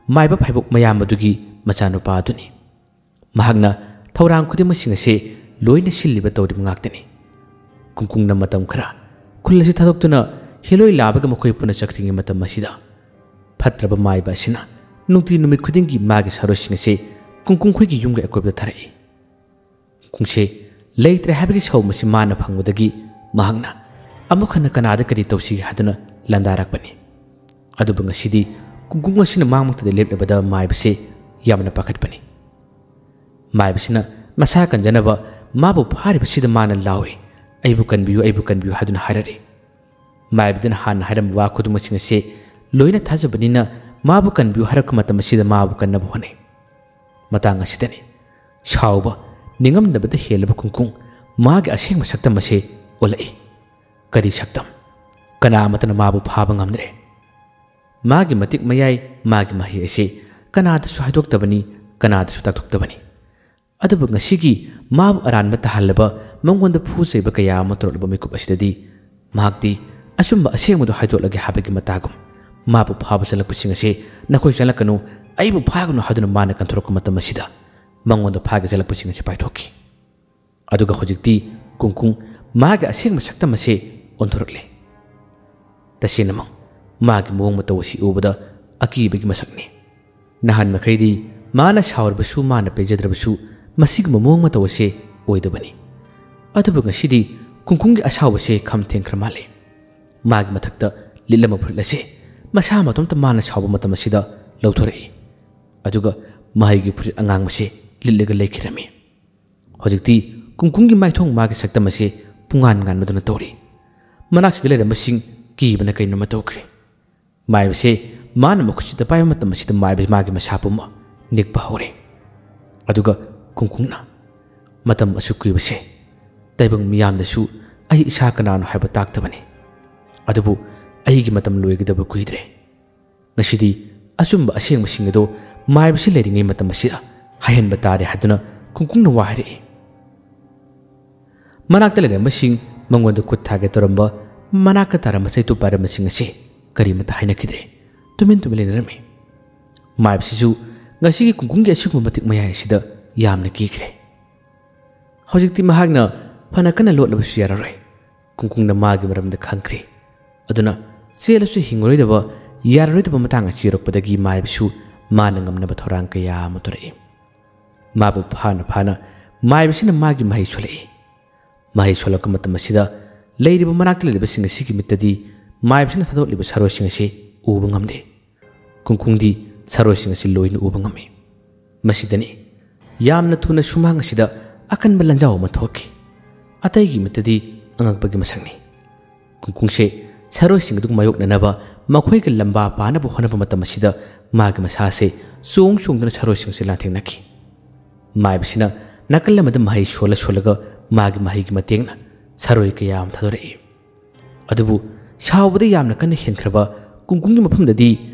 ꯃꯥꯏꯕ ꯐꯥꯏꯕꯣꯛ ꯃꯌꯥꯝ ꯑꯗꯨꯒꯤ ꯃꯆꯥꯅꯨꯄꯥ ꯑꯗꯨꯅꯤ꯫ ꯃꯍꯥꯛꯅ ꯊꯧꯔꯥꯡ ꯈꯨꯗꯤꯡꯃꯛꯁꯤꯡ ꯑꯁꯤ ꯂꯣꯏꯅ ꯁꯤꯜꯂꯤꯕ ꯇꯧꯔꯤꯕ ꯉꯥꯛꯇꯅꯤ꯫ ꯀꯨꯡꯀꯨꯡꯅ ꯃꯇꯝ ꯈꯔ ꯈꯨꯜ ꯑꯁꯤ ꯊꯥꯗꯣꯛꯇꯨꯅ ꯍꯤꯂꯣꯏ ꯂꯥꯕꯒ ꯃꯈꯣꯏ ꯄꯨꯟꯅ ꯆꯠꯈ꯭ꯔꯤꯉꯩ ꯃꯇꯝ ꯑꯁꯤꯗ ꯐꯠꯇ꯭ꯔꯕ ꯃꯥꯏꯕ ꯑꯁꯤꯅ ꯅꯨꯡꯇꯤ ꯅꯨꯃꯤꯠ ꯈꯨꯗꯤꯡꯒꯤ ꯃꯥꯒꯤ ꯁꯥꯔꯣꯏꯁꯤꯡ ꯑꯁꯤ ꯀꯨꯡꯀꯨꯡꯈꯣꯏꯒꯤ ꯌꯨꯝꯒꯤ ꯑꯀꯣꯏꯕꯗ ꯊꯥꯔꯛꯏ꯫ ꯀꯨꯡꯁꯦ ꯂꯩꯇ꯭ꯔꯦ ꯍꯥꯏꯕꯒꯤ ꯁꯥꯎ ꯃꯁꯤ ꯃꯥꯅ ꯐꯪꯕꯗꯒꯤ ꯃꯍꯥꯛꯅ ꯑꯃꯨꯛ ꯍꯟꯅ ꯀꯅꯥꯗ ꯀꯔꯤ ꯇꯧꯁꯤꯒꯦ ꯍꯥꯏꯗꯨꯅ ꯂꯥꯟꯗꯥꯔꯛꯄꯅꯤ꯫ ꯑꯗꯨꯕꯨ ꯉꯁꯤꯗꯤ ꯀꯨꯡꯀꯨꯡ ꯑꯁꯤꯅ ꯃꯥꯡꯃꯛꯇꯗ ꯂꯦꯞꯂꯕꯗ ꯃꯥꯏꯕꯁꯦ ꯌꯥꯝꯅ ꯄꯥꯈꯠꯄꯅꯤ꯫ ꯃꯥꯏꯕꯁꯤꯅ ꯃꯁꯥ ꯀꯟꯖꯅꯕ ꯃꯥꯕꯨ ꯐꯥꯔꯤꯕꯁꯤꯗ ꯃꯥꯅ ꯂꯥꯎꯏ, "ꯑꯩꯕꯨ ꯀꯟꯕꯤꯌꯨ, ꯑꯩꯕꯨ ꯀꯟꯕꯤꯌꯨ" ꯍꯥꯏꯗꯨꯅ ꯍꯥꯏꯔꯔꯤ꯫ ꯃꯥꯏꯕꯗꯨꯅ ꯍꯥꯟꯅ ꯍꯥꯏꯔꯝꯕ ꯋꯥ ꯈꯨꯗꯤꯡꯃꯛꯁꯤꯡ ꯑꯁꯤ ꯂꯣꯏꯅ ꯊꯥꯖꯕꯅꯤꯅ ꯃꯥꯕꯨ ꯀꯟꯕꯤꯌꯨ ꯍꯥꯏꯔꯛꯄ ꯃꯇꯝ ꯑꯁꯤꯗ ꯃꯥꯕꯨ ꯀꯟꯅꯕ ꯍꯣꯠꯅꯩ꯫ ꯃꯇꯥꯡ ꯑꯁꯤꯗꯅꯤ ꯁꯥꯎꯕ, ꯅꯤꯡꯉꯝꯗꯕꯗ ꯍꯦꯜꯂꯕ ꯀꯨꯡꯀꯨꯡ ꯃꯥꯒꯤ ꯑꯁꯦꯡꯕ ꯁꯛꯇꯝ ꯑꯁꯤ ꯎꯠꯂꯛꯏ꯫ ꯀꯔꯤ ꯁꯛꯇꯝ? ꯀꯅꯥ ꯑꯃꯠꯇꯅ ꯃꯥꯕꯨ ꯐꯥꯕ ꯉꯝꯗ꯭ꯔꯦ꯫ ꯃꯥꯒꯤ ꯃꯇꯤꯛ ꯃꯌꯥꯏ, ꯃꯥꯒꯤ ꯃꯍꯩ ꯑꯁꯤ ꯀꯅꯥꯗꯁꯨ ꯍꯥꯏꯗꯣꯛꯇꯕꯅꯤ, ꯀꯅꯥꯗꯁꯨ ꯇꯥꯛꯊꯣꯛꯇꯕꯅꯤ꯫ ꯑꯗꯨꯕꯨ ꯉꯁꯤꯒꯤ ꯃꯥꯕꯨ ꯑꯔꯥꯟꯕ ꯇꯥꯍꯜꯂꯕ, ꯃꯉꯣꯟꯗ ꯐꯨ ꯆꯩꯕ ꯀꯌꯥ ꯑꯃ ꯇꯧꯔꯛꯂꯕ ꯃꯤꯀꯨꯞ ꯑꯁꯤꯗꯗꯤ ꯃꯍꯥꯛꯇꯤ ꯑꯆꯨꯝꯕ ꯑꯁꯦꯡꯕꯗꯨ ꯍꯥꯏꯗꯣꯛꯂꯒꯦ ꯍꯥꯏꯕꯒꯤ ꯃꯇꯥꯒꯨꯝ, ꯃꯥꯕꯨ ꯐꯥꯕ ꯆꯪꯂꯛꯄꯁꯤꯡ ꯑꯁꯤ "ꯅꯈꯣꯏ ꯆꯪꯂꯛꯀꯅꯨ, ꯑꯩꯕꯨ ꯐꯥꯒꯅꯨ" ꯍꯥꯏꯗꯨꯅ ꯃꯥꯅ ꯀꯟꯊꯣꯔꯛꯄ ꯃꯇꯝ ꯑꯁꯤꯗ ꯃꯉꯣꯟꯗ ꯐꯥꯒꯦ ꯆꯪꯂꯛꯄꯁꯤꯡ ꯑꯁꯤ ꯄꯥꯏꯊꯣꯛꯈꯤ꯫ ꯑꯗꯨꯒ ꯍꯧꯖꯤꯛꯇꯤ ꯀꯨꯡꯀꯨꯡ ꯃꯥꯒꯤ ꯑꯁꯦꯡꯕ ꯁꯛꯇꯝ ꯑꯁꯤ ꯑꯣꯟꯊꯣꯔꯛꯂꯦ꯫ ꯇꯁꯦꯡꯅꯃꯛ ꯃꯥꯒꯤ ꯃꯑꯣꯡ ꯃꯇꯧ ꯑꯁꯤ ꯎꯕꯗ ꯑꯀꯤꯕꯒꯤ ꯃꯁꯛꯅꯤ꯫ ꯅꯍꯥꯟ ꯃꯈꯩꯗꯤ ꯃꯥꯅ ꯁꯥꯎꯔꯕꯁꯨ, ꯃꯥꯅ ꯄꯦꯟꯖꯗ꯭ꯔꯕꯁꯨ ꯃꯁꯤꯒꯨꯝꯕ ꯃꯑꯣꯡ ꯃꯇꯧ ꯑꯁꯤ ꯑꯣꯏꯗꯕꯅꯤ꯫ ꯑꯗꯨꯕꯨ ꯉꯁꯤꯗꯤ ꯀꯨꯡꯀꯨꯡꯒꯤ ꯑꯁꯥꯎꯕꯁꯦ ꯈꯝ ꯊꯦꯡꯈ꯭ꯔ ꯃꯥꯜꯂꯦ꯫ ꯃꯥꯒꯤ ꯃꯊꯛꯇ ꯂꯤꯠꯂꯝꯕ ꯐꯨꯔꯤꯠ ꯑꯁꯤ ꯃꯁꯥ ꯃꯇꯣꯝꯇ ꯃꯥꯅ ꯁꯥꯎꯕ ꯃꯇꯝ ꯑꯁꯤꯗ ꯂꯧꯊꯣꯔꯛꯏ꯫ ꯑꯗꯨꯒ ꯃꯍꯩꯒꯤ ꯐꯨꯔꯤꯠ ꯑꯉꯥꯡꯕꯁꯦ ꯂꯤꯠꯂꯒ ꯂꯩꯈꯤꯔꯝꯃꯤ꯫ ꯍꯧꯖꯤꯛꯇꯤ ꯀꯨꯡꯀꯨꯡꯒꯤ ꯃꯥꯏꯊꯣꯡ ꯃꯥꯒꯤ ꯁꯛꯇꯝ ꯑꯁꯤ ꯄꯨꯡꯉꯥꯟ ꯉꯥꯟꯕꯗꯨꯅ ꯇꯧꯔꯤ꯫ ꯃꯅꯥꯛꯁꯤꯗ ꯂꯩꯔꯝꯕꯁꯤꯡ ꯀꯤꯕꯅ ꯀꯩꯅꯣꯃ ꯇꯧꯈ꯭ꯔꯦ꯫ ꯃꯥꯏꯕꯁꯦ ꯃꯥꯅ ꯃꯈꯨꯠꯁꯤꯗ ꯄꯥꯏꯕ ꯃꯇꯝ ꯑꯁꯤꯗ ꯃꯥꯏꯕ ꯃꯥꯒꯤ ꯃꯁꯥ ꯄꯨꯝꯕ ꯅꯤꯛꯄ ꯍꯧꯔꯦ꯫ ꯑꯗꯨꯒ ꯀꯨꯡꯀꯨꯡꯅ, "ꯃꯇꯝ ꯑꯁꯨꯛ ꯀꯨꯏꯕꯁꯦ ꯇꯥꯏꯕꯪ ꯃꯤꯌꯥꯝꯗꯁꯨ ꯑꯩ ꯏꯁꯥ ꯀꯅꯥꯅꯣ ꯍꯥꯏꯕ ꯇꯥꯛꯇꯕꯅꯤ꯫ ꯑꯗꯨꯕꯨ ꯑꯩꯒꯤ ꯃꯇꯝ ꯂꯣꯏꯒꯗꯕ ꯀꯨꯏꯗ꯭ꯔꯦ꯫ ꯉꯁꯤꯗꯤ ꯑꯆꯨꯝꯕ ꯑꯁꯦꯡꯕꯁꯤꯡ ꯑꯗꯨ ꯃꯥꯏꯕꯁꯤ ꯂꯩꯔꯤꯉꯩ ꯃꯇꯝ ꯑꯁꯤꯗ ꯍꯥꯏꯍꯟꯕ ꯇꯥꯔꯦ" ꯍꯥꯏꯗꯨꯅ ꯀꯨꯡꯀꯨꯡꯅ ꯋꯥ ꯍꯥꯏꯔꯛꯏ꯫ ꯃꯅꯥꯛꯇ ꯂꯩꯔꯝꯕꯁꯤꯡ ꯃꯉꯣꯟꯗ ꯈꯨꯠ ꯊꯥꯒꯦ ꯇꯧꯔꯝꯕ ꯃꯅꯥꯛꯇ ꯇꯥꯔꯝꯕ ꯆꯩꯇꯨꯞ ꯄꯥꯏꯔꯝꯕꯁꯤꯡ ꯑꯁꯤ ꯀꯔꯤꯃꯠꯇ ꯍꯥꯏꯅꯈꯤꯗ꯭ꯔꯦ꯫ ꯇꯨꯃꯤꯟ ꯇꯨꯃꯤꯟ ꯂꯩꯅꯔꯝꯃꯤ꯫ ꯃꯥꯏꯕꯁꯤꯁꯨ ꯉꯁꯤꯒꯤ ꯀꯨꯡꯀꯨꯡꯒꯤ ꯑꯁꯤꯒꯨꯝꯕ ꯃꯇꯤꯛ ꯃꯌꯥꯏ ꯑꯁꯤꯗ ꯌꯥꯝꯅ ꯀꯤꯈ꯭ꯔꯦ꯫ ꯍꯧꯖꯤꯛꯇꯤ ꯃꯍꯥꯛꯅ ꯐꯅ ꯀꯟꯅ ꯂꯣꯠꯂꯕꯁꯨ ꯌꯥꯔꯔꯣꯏ꯫ ꯀꯨꯡꯀꯨꯡꯅ ꯃꯥꯒꯤ ꯃꯔꯝꯗ ꯈꯪꯈ꯭ꯔꯦ꯫ ꯑꯗꯨꯅ ꯆꯦꯜꯂꯁꯨ ꯍꯤꯡꯉꯔꯣꯏꯗꯕ, ꯌꯥꯔꯔꯣꯏꯗꯕ ꯃꯇꯥꯡ ꯑꯁꯤ ꯌꯧꯔꯛꯄꯗꯒꯤ ꯃꯥꯏꯕꯁꯨ ꯃꯥꯅ ꯉꯝꯅꯕ ꯊꯧꯔꯥꯡ ꯀꯌꯥ ꯑꯃ ꯇꯧꯔꯛꯏ꯫ ꯃꯥꯕꯨ ꯐꯥꯅ ꯐꯥꯅ ꯃꯥꯏꯕꯁꯤꯅ ꯃꯥꯒꯤ ꯃꯍꯩ ꯁꯣꯜꯂꯛꯏ꯫ ꯃꯍꯩ ꯁꯣꯜꯂꯛꯄ ꯃꯇꯝ ꯑꯁꯤꯗ ꯂꯩꯔꯤꯕ, ꯃꯅꯥꯛꯇ ꯂꯩꯔꯤꯕꯁꯤꯡ ꯑꯁꯤꯒꯤ ꯃꯤꯠꯇꯗꯤ ꯃꯥꯏꯕꯁꯤꯅ ꯊꯥꯗꯣꯛꯂꯤꯕ ꯁꯥꯔꯣꯏꯁꯤꯡ ꯑꯁꯤ ꯎꯕ ꯉꯝꯗꯦ꯫ ꯀꯨꯡꯀꯨꯡꯗꯤ ꯁꯥꯔꯣꯏꯁꯤꯡ ꯑꯁꯤ ꯂꯣꯏꯅ ꯎꯕ ꯉꯝꯃꯤ꯫ ꯃꯁꯤꯗꯅꯤ ꯌꯥꯝꯅ ꯊꯨꯅ ꯁꯨꯃꯥꯡ ꯑꯁꯤꯗ ꯑꯀꯟꯕ ꯂꯟꯖꯥꯎ ꯑꯃ ꯊꯣꯛꯈꯤ꯫ ꯑꯇꯩꯒꯤ ꯃꯤꯠꯇꯗꯤ ꯑꯉꯛꯄꯒꯤ ꯃꯁꯛꯅꯤ꯫ ꯀꯨꯡꯀꯨꯡꯁꯦ ꯁꯥꯔꯣꯏꯁꯤꯡ ꯑꯗꯨꯒ ꯃꯥꯌꯣꯛꯅꯅꯕ, ꯃꯈꯣꯏꯒ ꯂꯝꯕꯥ ꯄꯥꯅꯕ ꯍꯣꯠꯅꯕ ꯃꯇꯝ ꯑꯁꯤꯗ ꯃꯥꯒꯤ ꯃꯁꯥꯁꯦ ꯆꯣꯡ ꯆꯣꯡꯗꯨꯅ ꯁꯥꯔꯣꯏꯁꯤꯡ ꯑꯁꯤ ꯂꯥꯟꯊꯦꯡꯅꯈꯤ꯫ ꯃꯥꯏꯕꯁꯤꯅ ꯅꯥꯀꯜ ꯑꯃꯗ ꯃꯍꯩ ꯁꯣꯜꯂ ꯁꯣꯜꯂꯒ ꯃꯥꯒꯤ ꯃꯍꯩꯒꯤ ꯃꯇꯦꯡꯅ ꯁꯥꯔꯣꯏ ꯀꯌꯥ ꯑꯃ ꯊꯥꯗꯣꯔꯛꯏ꯫ ꯑꯗꯨꯕꯨ ꯁꯥꯎꯕꯗ ꯌꯥꯝꯅ ꯀꯟꯅ ꯍꯦꯟꯈ꯭ꯔꯕ ꯀꯨꯡꯀꯨꯡꯒꯤ ꯃꯐꯝꯗꯗꯤ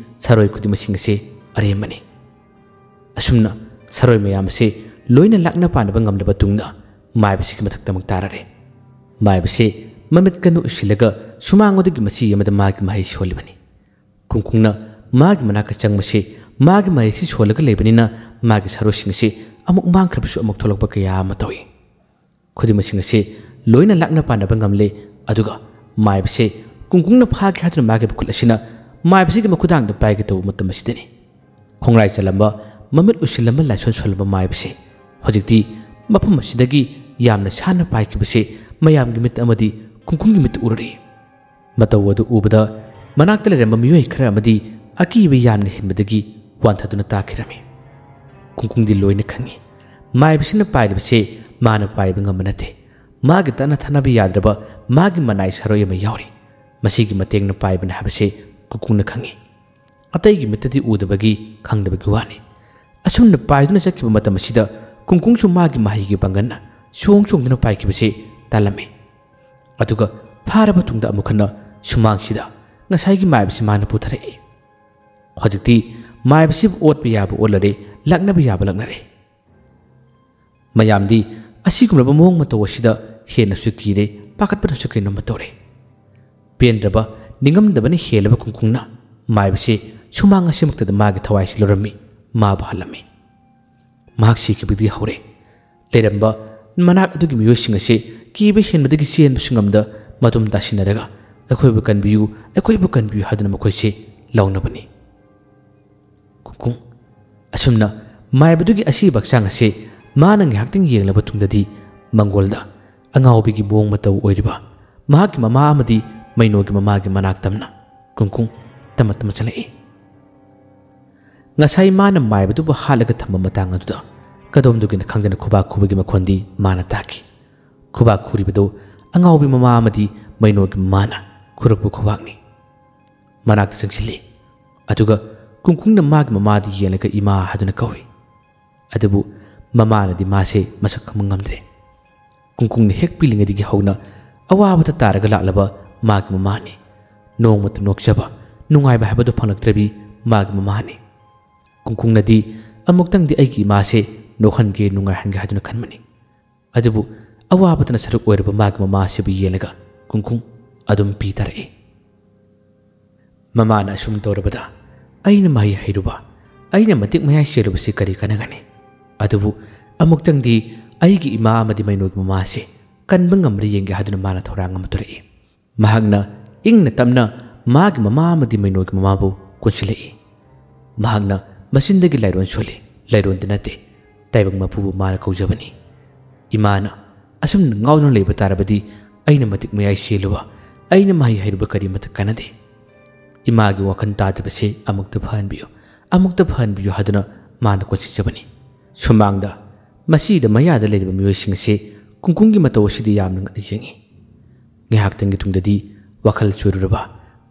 ꯁꯥꯔꯣꯏ ꯈꯨꯗꯤꯡꯃꯛꯁꯤꯡ ꯑꯁꯦ ꯑꯔꯦꯝꯕꯅꯤ꯫ ꯑꯁꯨꯝꯅ ꯁꯥꯔꯣꯏ ꯃꯌꯥꯝ ꯑꯁꯦ ꯂꯣꯏꯅ ꯂꯥꯛꯅ ꯄꯥꯅꯕ ꯉꯝꯂꯕ ꯇꯨꯡꯗ ꯃꯥꯏꯕꯁꯤꯒꯤ ꯃꯊꯛꯇ ꯑꯃꯨꯛ ꯇꯥꯔꯔꯦ꯫ ꯃꯥꯏꯕꯁꯦ ꯃꯃꯤꯠ ꯀꯟꯅ ꯎꯏꯁꯤꯜꯂꯒ ꯁꯨꯃꯥꯡ ꯑꯗꯨꯒꯤ ꯃꯆꯤ ꯑꯃꯗ ꯃꯥꯒꯤ ꯃꯍꯩ ꯁꯣꯜꯂꯤꯕꯅꯤ꯫ ꯀꯨꯡꯀꯨꯡꯅ ꯃꯥꯒꯤ ꯃꯅꯥꯛꯇ ꯆꯪꯕꯁꯦ ꯃꯥꯒꯤ ꯃꯍꯩꯁꯤ ꯁꯣꯜꯂꯒ ꯂꯩꯕꯅꯤꯅ ꯃꯥꯒꯤ ꯁꯥꯔꯣꯏꯁꯤꯡ ꯑꯁꯤ ꯑꯃꯨꯛ ꯃꯥꯡꯈ꯭ꯔꯕꯁꯨ ꯑꯃꯨꯛ ꯊꯣꯛꯂꯛꯄ ꯀꯌꯥ ꯑꯃ ꯇꯧꯏ꯫ ꯈꯨꯗꯤꯡꯃꯛꯁꯤꯡ ꯑꯁꯤ ꯂꯣꯏꯅ ꯂꯥꯛꯅ ꯄꯥꯟꯅꯕ ꯉꯝꯂꯦ꯫ ꯑꯗꯨꯒ ꯃꯥꯏꯕꯁꯦ ꯀꯨꯡꯀꯨꯡꯅ ꯐꯥꯒꯦ ꯍꯥꯏꯗꯨꯅ ꯃꯥꯒꯤ ꯃꯈꯨꯠ ꯑꯁꯤꯅ ꯃꯥꯏꯕꯁꯤꯒꯤ ꯃꯈꯨꯗꯥꯡꯗ ꯄꯥꯏꯒꯦ ꯇꯧꯕ ꯃꯇꯝ ꯑꯁꯤꯗꯅꯤ ꯈꯣꯡꯂꯥꯏ ꯆꯜꯂꯝꯕ, ꯃꯃꯤꯠ ꯎꯏꯁꯤꯜꯂꯝꯕ, ꯂꯥꯏꯁꯣꯟ ꯁꯣꯜꯂꯝꯕ ꯃꯥꯏꯕꯁꯦ ꯍꯧꯖꯤꯛꯇꯤ ꯃꯐꯝ ꯑꯁꯤꯗꯒꯤ ꯌꯥꯝꯅ ꯁꯥꯟꯅ ꯄꯥꯏꯈꯤꯕꯁꯦ ꯃꯌꯥꯝꯒꯤ ꯃꯤꯠ ꯑꯃꯗꯤ ꯀꯨꯡꯀꯨꯡꯒꯤ ꯃꯤꯠꯇ ꯎꯔꯔꯤ꯫ ꯃꯇꯧ ꯑꯗꯨ ꯎꯕꯗ ꯃꯅꯥꯛꯇ ꯂꯩꯔꯝꯕ ꯃꯤꯑꯣꯏ ꯈꯔ ꯑꯃꯗꯤ ꯑꯀꯤꯕ ꯌꯥꯝꯅ ꯍꯦꯟꯕꯗꯒꯤ ꯋꯥꯟꯊꯗꯨꯅ ꯇꯥꯈꯤꯔꯝꯃꯤ꯫ ꯀꯨꯡꯀꯨꯡꯗꯤ ꯂꯣꯏꯅ ꯈꯪꯏ꯫ ꯃꯥꯏꯕꯁꯤꯅ ꯄꯥꯏꯔꯤꯕꯁꯦ ꯃꯥꯅ ꯄꯥꯏꯕ ꯉꯝꯕ ꯅꯠꯇꯦ꯫ ꯃꯥꯒꯤ ꯇꯠꯅ ꯊꯥꯅꯕ ꯌꯥꯗ꯭ꯔꯕ ꯃꯥꯒꯤ ꯃꯅꯥꯏ ꯁꯥꯔꯣꯏ ꯑꯃ ꯌꯥꯎꯔꯤ꯫ ꯃꯁꯤꯒꯤ ꯃꯇꯦꯡꯅ ꯄꯥꯏꯕꯅꯤ ꯍꯥꯏꯕꯁꯦ ꯀꯨꯡꯀꯨꯡꯅ ꯈꯪꯏ꯫ ꯑꯇꯩꯒꯤ ꯃꯤꯠꯇꯗꯤ ꯎꯗꯕꯒꯤ, ꯈꯪꯗꯕꯒꯤ ꯋꯥꯅꯤ꯫ ꯑꯁꯨꯝꯅ ꯄꯥꯏꯗꯨꯅ ꯆꯠꯈꯤꯕ ꯃꯇꯝ ꯑꯁꯤꯗ ꯀꯨꯡꯀꯨꯡꯁꯨ ꯃꯥꯒꯤ ꯃꯍꯩꯒꯤ ꯄꯥꯡꯒꯜꯅ ꯆꯣꯡ ꯆꯣꯡꯗꯨꯅ ꯄꯥꯏꯈꯤꯕꯁꯤ ꯇꯥꯂꯝꯃꯤ꯫ ꯑꯗꯨꯒ ꯐꯥꯔꯕ ꯇꯨꯡꯗ ꯑꯃꯨꯛ ꯍꯟꯅ ꯁꯨꯃꯥꯡꯁꯤꯗ ꯉꯁꯥꯏꯒꯤ ꯃꯥꯏꯕꯁꯤ ꯃꯥꯅ ꯄꯨꯊꯔꯛꯏ꯫ ꯍꯧꯖꯤꯛꯇꯤ ꯃꯥꯏꯕꯁꯤꯕꯨ ꯑꯣꯠꯄ ꯌꯥꯕ ꯑꯣꯠꯂꯔꯦ, ꯂꯛꯅꯕ ꯌꯥꯕ ꯂꯛꯅꯔꯦ꯫ ꯃꯌꯥꯝꯗꯤ ꯑꯁꯤꯒꯨꯝꯂꯕ ꯃꯑꯣꯡ ꯃꯇꯧ ꯑꯁꯤꯗ ꯍꯦꯟꯅꯁꯨ ꯀꯤꯔꯦ, ꯄꯥꯈꯠꯄꯅꯁꯨ ꯀꯩꯅꯣꯝꯃ ꯇꯧꯔꯦ꯫ ꯄꯦꯟꯗ꯭ꯔꯕ, ꯅꯤꯡꯉꯝꯗꯕꯅ ꯍꯦꯜꯂꯕ ꯀꯨꯡꯀꯨꯡꯅ ꯃꯥꯏꯕꯁꯦ ꯁꯨꯃꯥꯡ ꯑꯁꯤꯃꯛꯇꯗ ꯃꯥꯒꯤ ꯊꯋꯥꯏꯁꯤ ꯂꯧꯔꯝꯃꯤ, ꯃꯥꯕꯨ ꯍꯜꯂꯝꯃꯤ꯫ ꯃꯍꯥꯛ ꯁꯤꯈꯤꯕꯗꯒꯤ ꯍꯧꯔꯦ꯫ ꯂꯩꯔꯝꯕ ꯃꯅꯥꯛ ꯑꯗꯨꯒꯤ ꯃꯤꯑꯣꯏꯁꯤꯡ ꯑꯁꯤ ꯀꯤꯕ ꯍꯦꯟꯕꯗꯒꯤ ꯆꯦꯟꯕꯁꯨ ꯉꯝꯗ ꯃꯇꯨꯝ ꯇꯥꯁꯤꯟꯅꯔꯒ, "ꯑꯩꯈꯣꯏꯕꯨ ꯀꯟꯕꯤꯌꯨ, ꯑꯩꯈꯣꯏꯕꯨ ꯀꯟꯕꯤꯌꯨ" ꯍꯥꯏꯗꯨꯅ ꯃꯈꯣꯏꯁꯤ ꯂꯥꯎꯅꯕꯅꯤ꯫ "ꯀꯨꯡꯀꯨꯡ, ꯑꯁꯨꯝꯅ ꯃꯥꯏꯕꯗꯨꯒꯤ ꯑꯁꯤꯕ ꯍꯛꯆꯥꯡ ꯑꯁꯤ ꯃꯥꯅ ꯉꯥꯏꯍꯥꯛꯇꯪ ꯌꯦꯡꯂꯕ ꯇꯨꯡꯗꯗꯤ ꯃꯪꯒꯣꯜꯗ ꯑꯉꯥꯎꯕꯤꯒꯤ ꯃꯑꯣꯡ ꯃꯇꯧ ꯑꯣꯏꯔꯤꯕ ꯃꯍꯥꯛꯀꯤ ꯃꯃꯥ ꯑꯃꯗꯤ ꯃꯩꯅꯣꯒꯤ ꯃꯃꯥꯒꯤ ꯃꯅꯥꯛ ꯇꯝꯅ ꯀꯨꯡꯀꯨꯡ ꯇꯝꯃ ꯇꯝꯃ ꯆꯠꯂꯛꯏ꯫ ꯉꯁꯥꯏ ꯃꯥꯅ ꯃꯥꯏꯕꯗꯨꯕꯨ ꯍꯥꯠꯂꯒ ꯊꯝꯕ ꯃꯇꯥꯡ ꯑꯗꯨꯗ ꯀꯗꯣꯝꯗꯨꯒꯤꯅ ꯈꯪꯗꯅ ꯈꯨꯕꯥꯛ ꯈꯨꯕꯒꯤ ꯃꯈꯣꯟꯗꯤ ꯃꯥꯅ ꯇꯥꯈꯤ꯫ ꯈꯨꯕꯥꯛ ꯈꯨꯔꯤꯕꯗꯨ ꯑꯉꯥꯎꯕꯤ ꯃꯃꯥ ꯑꯃꯗꯤ ꯃꯩꯅꯣꯒꯤ ꯃꯃꯥꯅ ꯈꯨꯔꯛꯄ ꯈꯨꯕꯥꯛꯅꯤ꯫ ꯃꯅꯥꯛꯇ ꯆꯪꯁꯤꯜꯂꯤ꯫ ꯑꯗꯨꯒ ꯀꯨꯡꯀꯨꯡꯅ ꯃꯥꯒꯤ ꯃꯃꯥꯗ ꯌꯦꯡꯂꯒ "ꯏꯃꯥ" ꯍꯥꯏꯗꯨꯅ ꯀꯧꯏ꯫ ꯑꯗꯨꯕꯨ ꯃꯃꯥꯅꯗꯤ ꯃꯥꯁꯦ ꯃꯁꯛ ꯈꯪꯕ ꯉꯝꯗ꯭ꯔꯦ꯫ ꯀꯨꯡꯀꯨꯡꯅ ꯍꯦꯛ ꯄꯤꯛꯂꯤꯉꯩꯗꯒꯤ ꯍꯧꯅ ꯑꯋꯥꯕꯗ ꯇꯥꯔꯒ ꯂꯥꯛꯂꯕ ꯃꯥꯒꯤ ꯃꯃꯥꯅꯤ꯫ ꯅꯣꯡꯃꯇ ꯅꯣꯛꯆꯕ, ꯅꯨꯡꯉꯥꯏꯕ ꯍꯥꯏꯕꯗꯨ ꯐꯪꯂꯛꯇ꯭ꯔꯕꯤ ꯃꯥꯒꯤ ꯃꯃꯥꯅꯤ꯫ ꯀꯨꯡꯀꯨꯡꯅꯗꯤ ꯑꯃꯨꯛꯇꯪꯗꯤ ꯑꯩꯒꯤ ꯏꯃꯥꯁꯦ ꯅꯣꯛꯍꯟꯒꯦ, ꯅꯨꯡꯉꯥꯏꯍꯟꯒꯦ ꯍꯥꯏꯗꯨꯅ ꯈꯟꯕꯅꯤ꯫ ꯑꯗꯨꯕꯨ ꯑꯋꯥꯕꯗꯅ ꯁꯔꯨꯛ ꯑꯣꯏꯔꯕ ꯃꯥꯒꯤ ꯃꯃꯥ ꯑꯁꯤꯕꯨ ꯌꯦꯡꯂꯒ ꯀꯨꯡꯀꯨꯡ ꯑꯗꯨꯝ ꯄꯤ ꯇꯥꯔꯛꯏ꯫ ꯃꯃꯥꯅ ꯑꯁꯨꯝ ꯇꯧꯔꯕꯗ ꯑꯩꯅ ꯃꯍꯩ ꯍꯩꯔꯨꯕ, ꯑꯩꯅ ꯃꯇꯤꯛ ꯃꯌꯥꯏ ꯆꯦꯜꯂꯨꯕꯁꯤ ꯀꯔꯤ ꯀꯥꯟꯅꯒꯅꯤ? ꯑꯗꯨꯕꯨ ꯑꯃꯨꯛꯇꯪꯗꯤ ꯑꯩꯒꯤ ꯏꯃꯥ ꯑꯃꯗꯤ ꯃꯩꯅꯣꯒꯤ ꯃꯃꯥꯁꯦ ꯀꯟꯕ ꯉꯝꯕ꯭ꯔꯥ ꯌꯦꯡꯒꯦ ꯍꯥꯏꯗꯨꯅ ꯃꯥꯅ ꯊꯧꯔꯥꯡ ꯑꯃ ꯇꯧꯔꯛꯏ꯫ ꯃꯍꯥꯛꯅ ꯏꯪꯅ ꯇꯞꯅ ꯃꯥꯒꯤ ꯃꯃꯥ ꯑꯃꯗꯤ ꯃꯩꯅꯣꯒꯤ ꯃꯃꯥꯕꯨ ꯀꯣꯟꯁꯤꯜꯂꯛꯏ꯫ ꯃꯍꯥꯛꯅ ꯃꯆꯤꯟꯗꯒꯤ ꯂꯥꯏꯔꯣꯟ ꯁꯣꯜꯂꯤ, ꯂꯥꯏꯔꯣꯟꯗꯤ ꯅꯠꯇꯦ, ꯇꯥꯏꯕꯪ ꯃꯄꯨꯕꯨ ꯃꯥꯅ ꯀꯧꯖꯕꯅꯤ꯫ "ꯏꯃꯥꯅ ꯑꯁꯨꯝꯅ ꯉꯥꯎꯗꯨꯅ ꯂꯩꯕ ꯇꯥꯔꯕꯗꯤ ꯑꯩꯅ ꯃꯇꯤꯛ ꯃꯌꯥꯏ ꯆꯦꯜꯂꯨꯕ, ꯑꯩꯅ ꯃꯍꯩ ꯍꯩꯔꯨꯕ ꯀꯔꯤꯃꯠꯇ ꯀꯥꯟꯅꯗꯦ꯫ ꯏꯃꯥꯒꯤ ꯋꯥꯈꯜ ꯇꯥꯗꯕꯁꯦ ꯑꯃꯨꯛꯇ ꯐꯍꯟꯕꯤꯌꯨ, ꯑꯃꯨꯛꯇ ꯐꯍꯟꯕꯤꯌꯨ" ꯍꯥꯏꯗꯨꯅ ꯃꯥꯅ ꯀꯣꯟꯁꯤꯟꯖꯕꯅꯤ꯫ ꯁꯨꯃꯥꯡꯗ ꯃꯁꯤꯗ ꯃꯌꯥꯗ ꯂꯩꯔꯤꯕ ꯃꯤꯑꯣꯏꯁꯤꯡ ꯑꯁꯤ ꯀꯨꯡꯀꯨꯡꯒꯤ ꯃꯇꯧ ꯑꯁꯤꯗ ꯌꯥꯝꯅ ꯉꯛꯅ ꯌꯦꯡꯏ꯫ ꯉꯥꯏꯍꯥꯛꯇꯪꯒꯤ ꯇꯨꯡꯗꯗꯤ ꯋꯥꯈꯜ ꯆꯣꯏꯔꯨꯔꯕ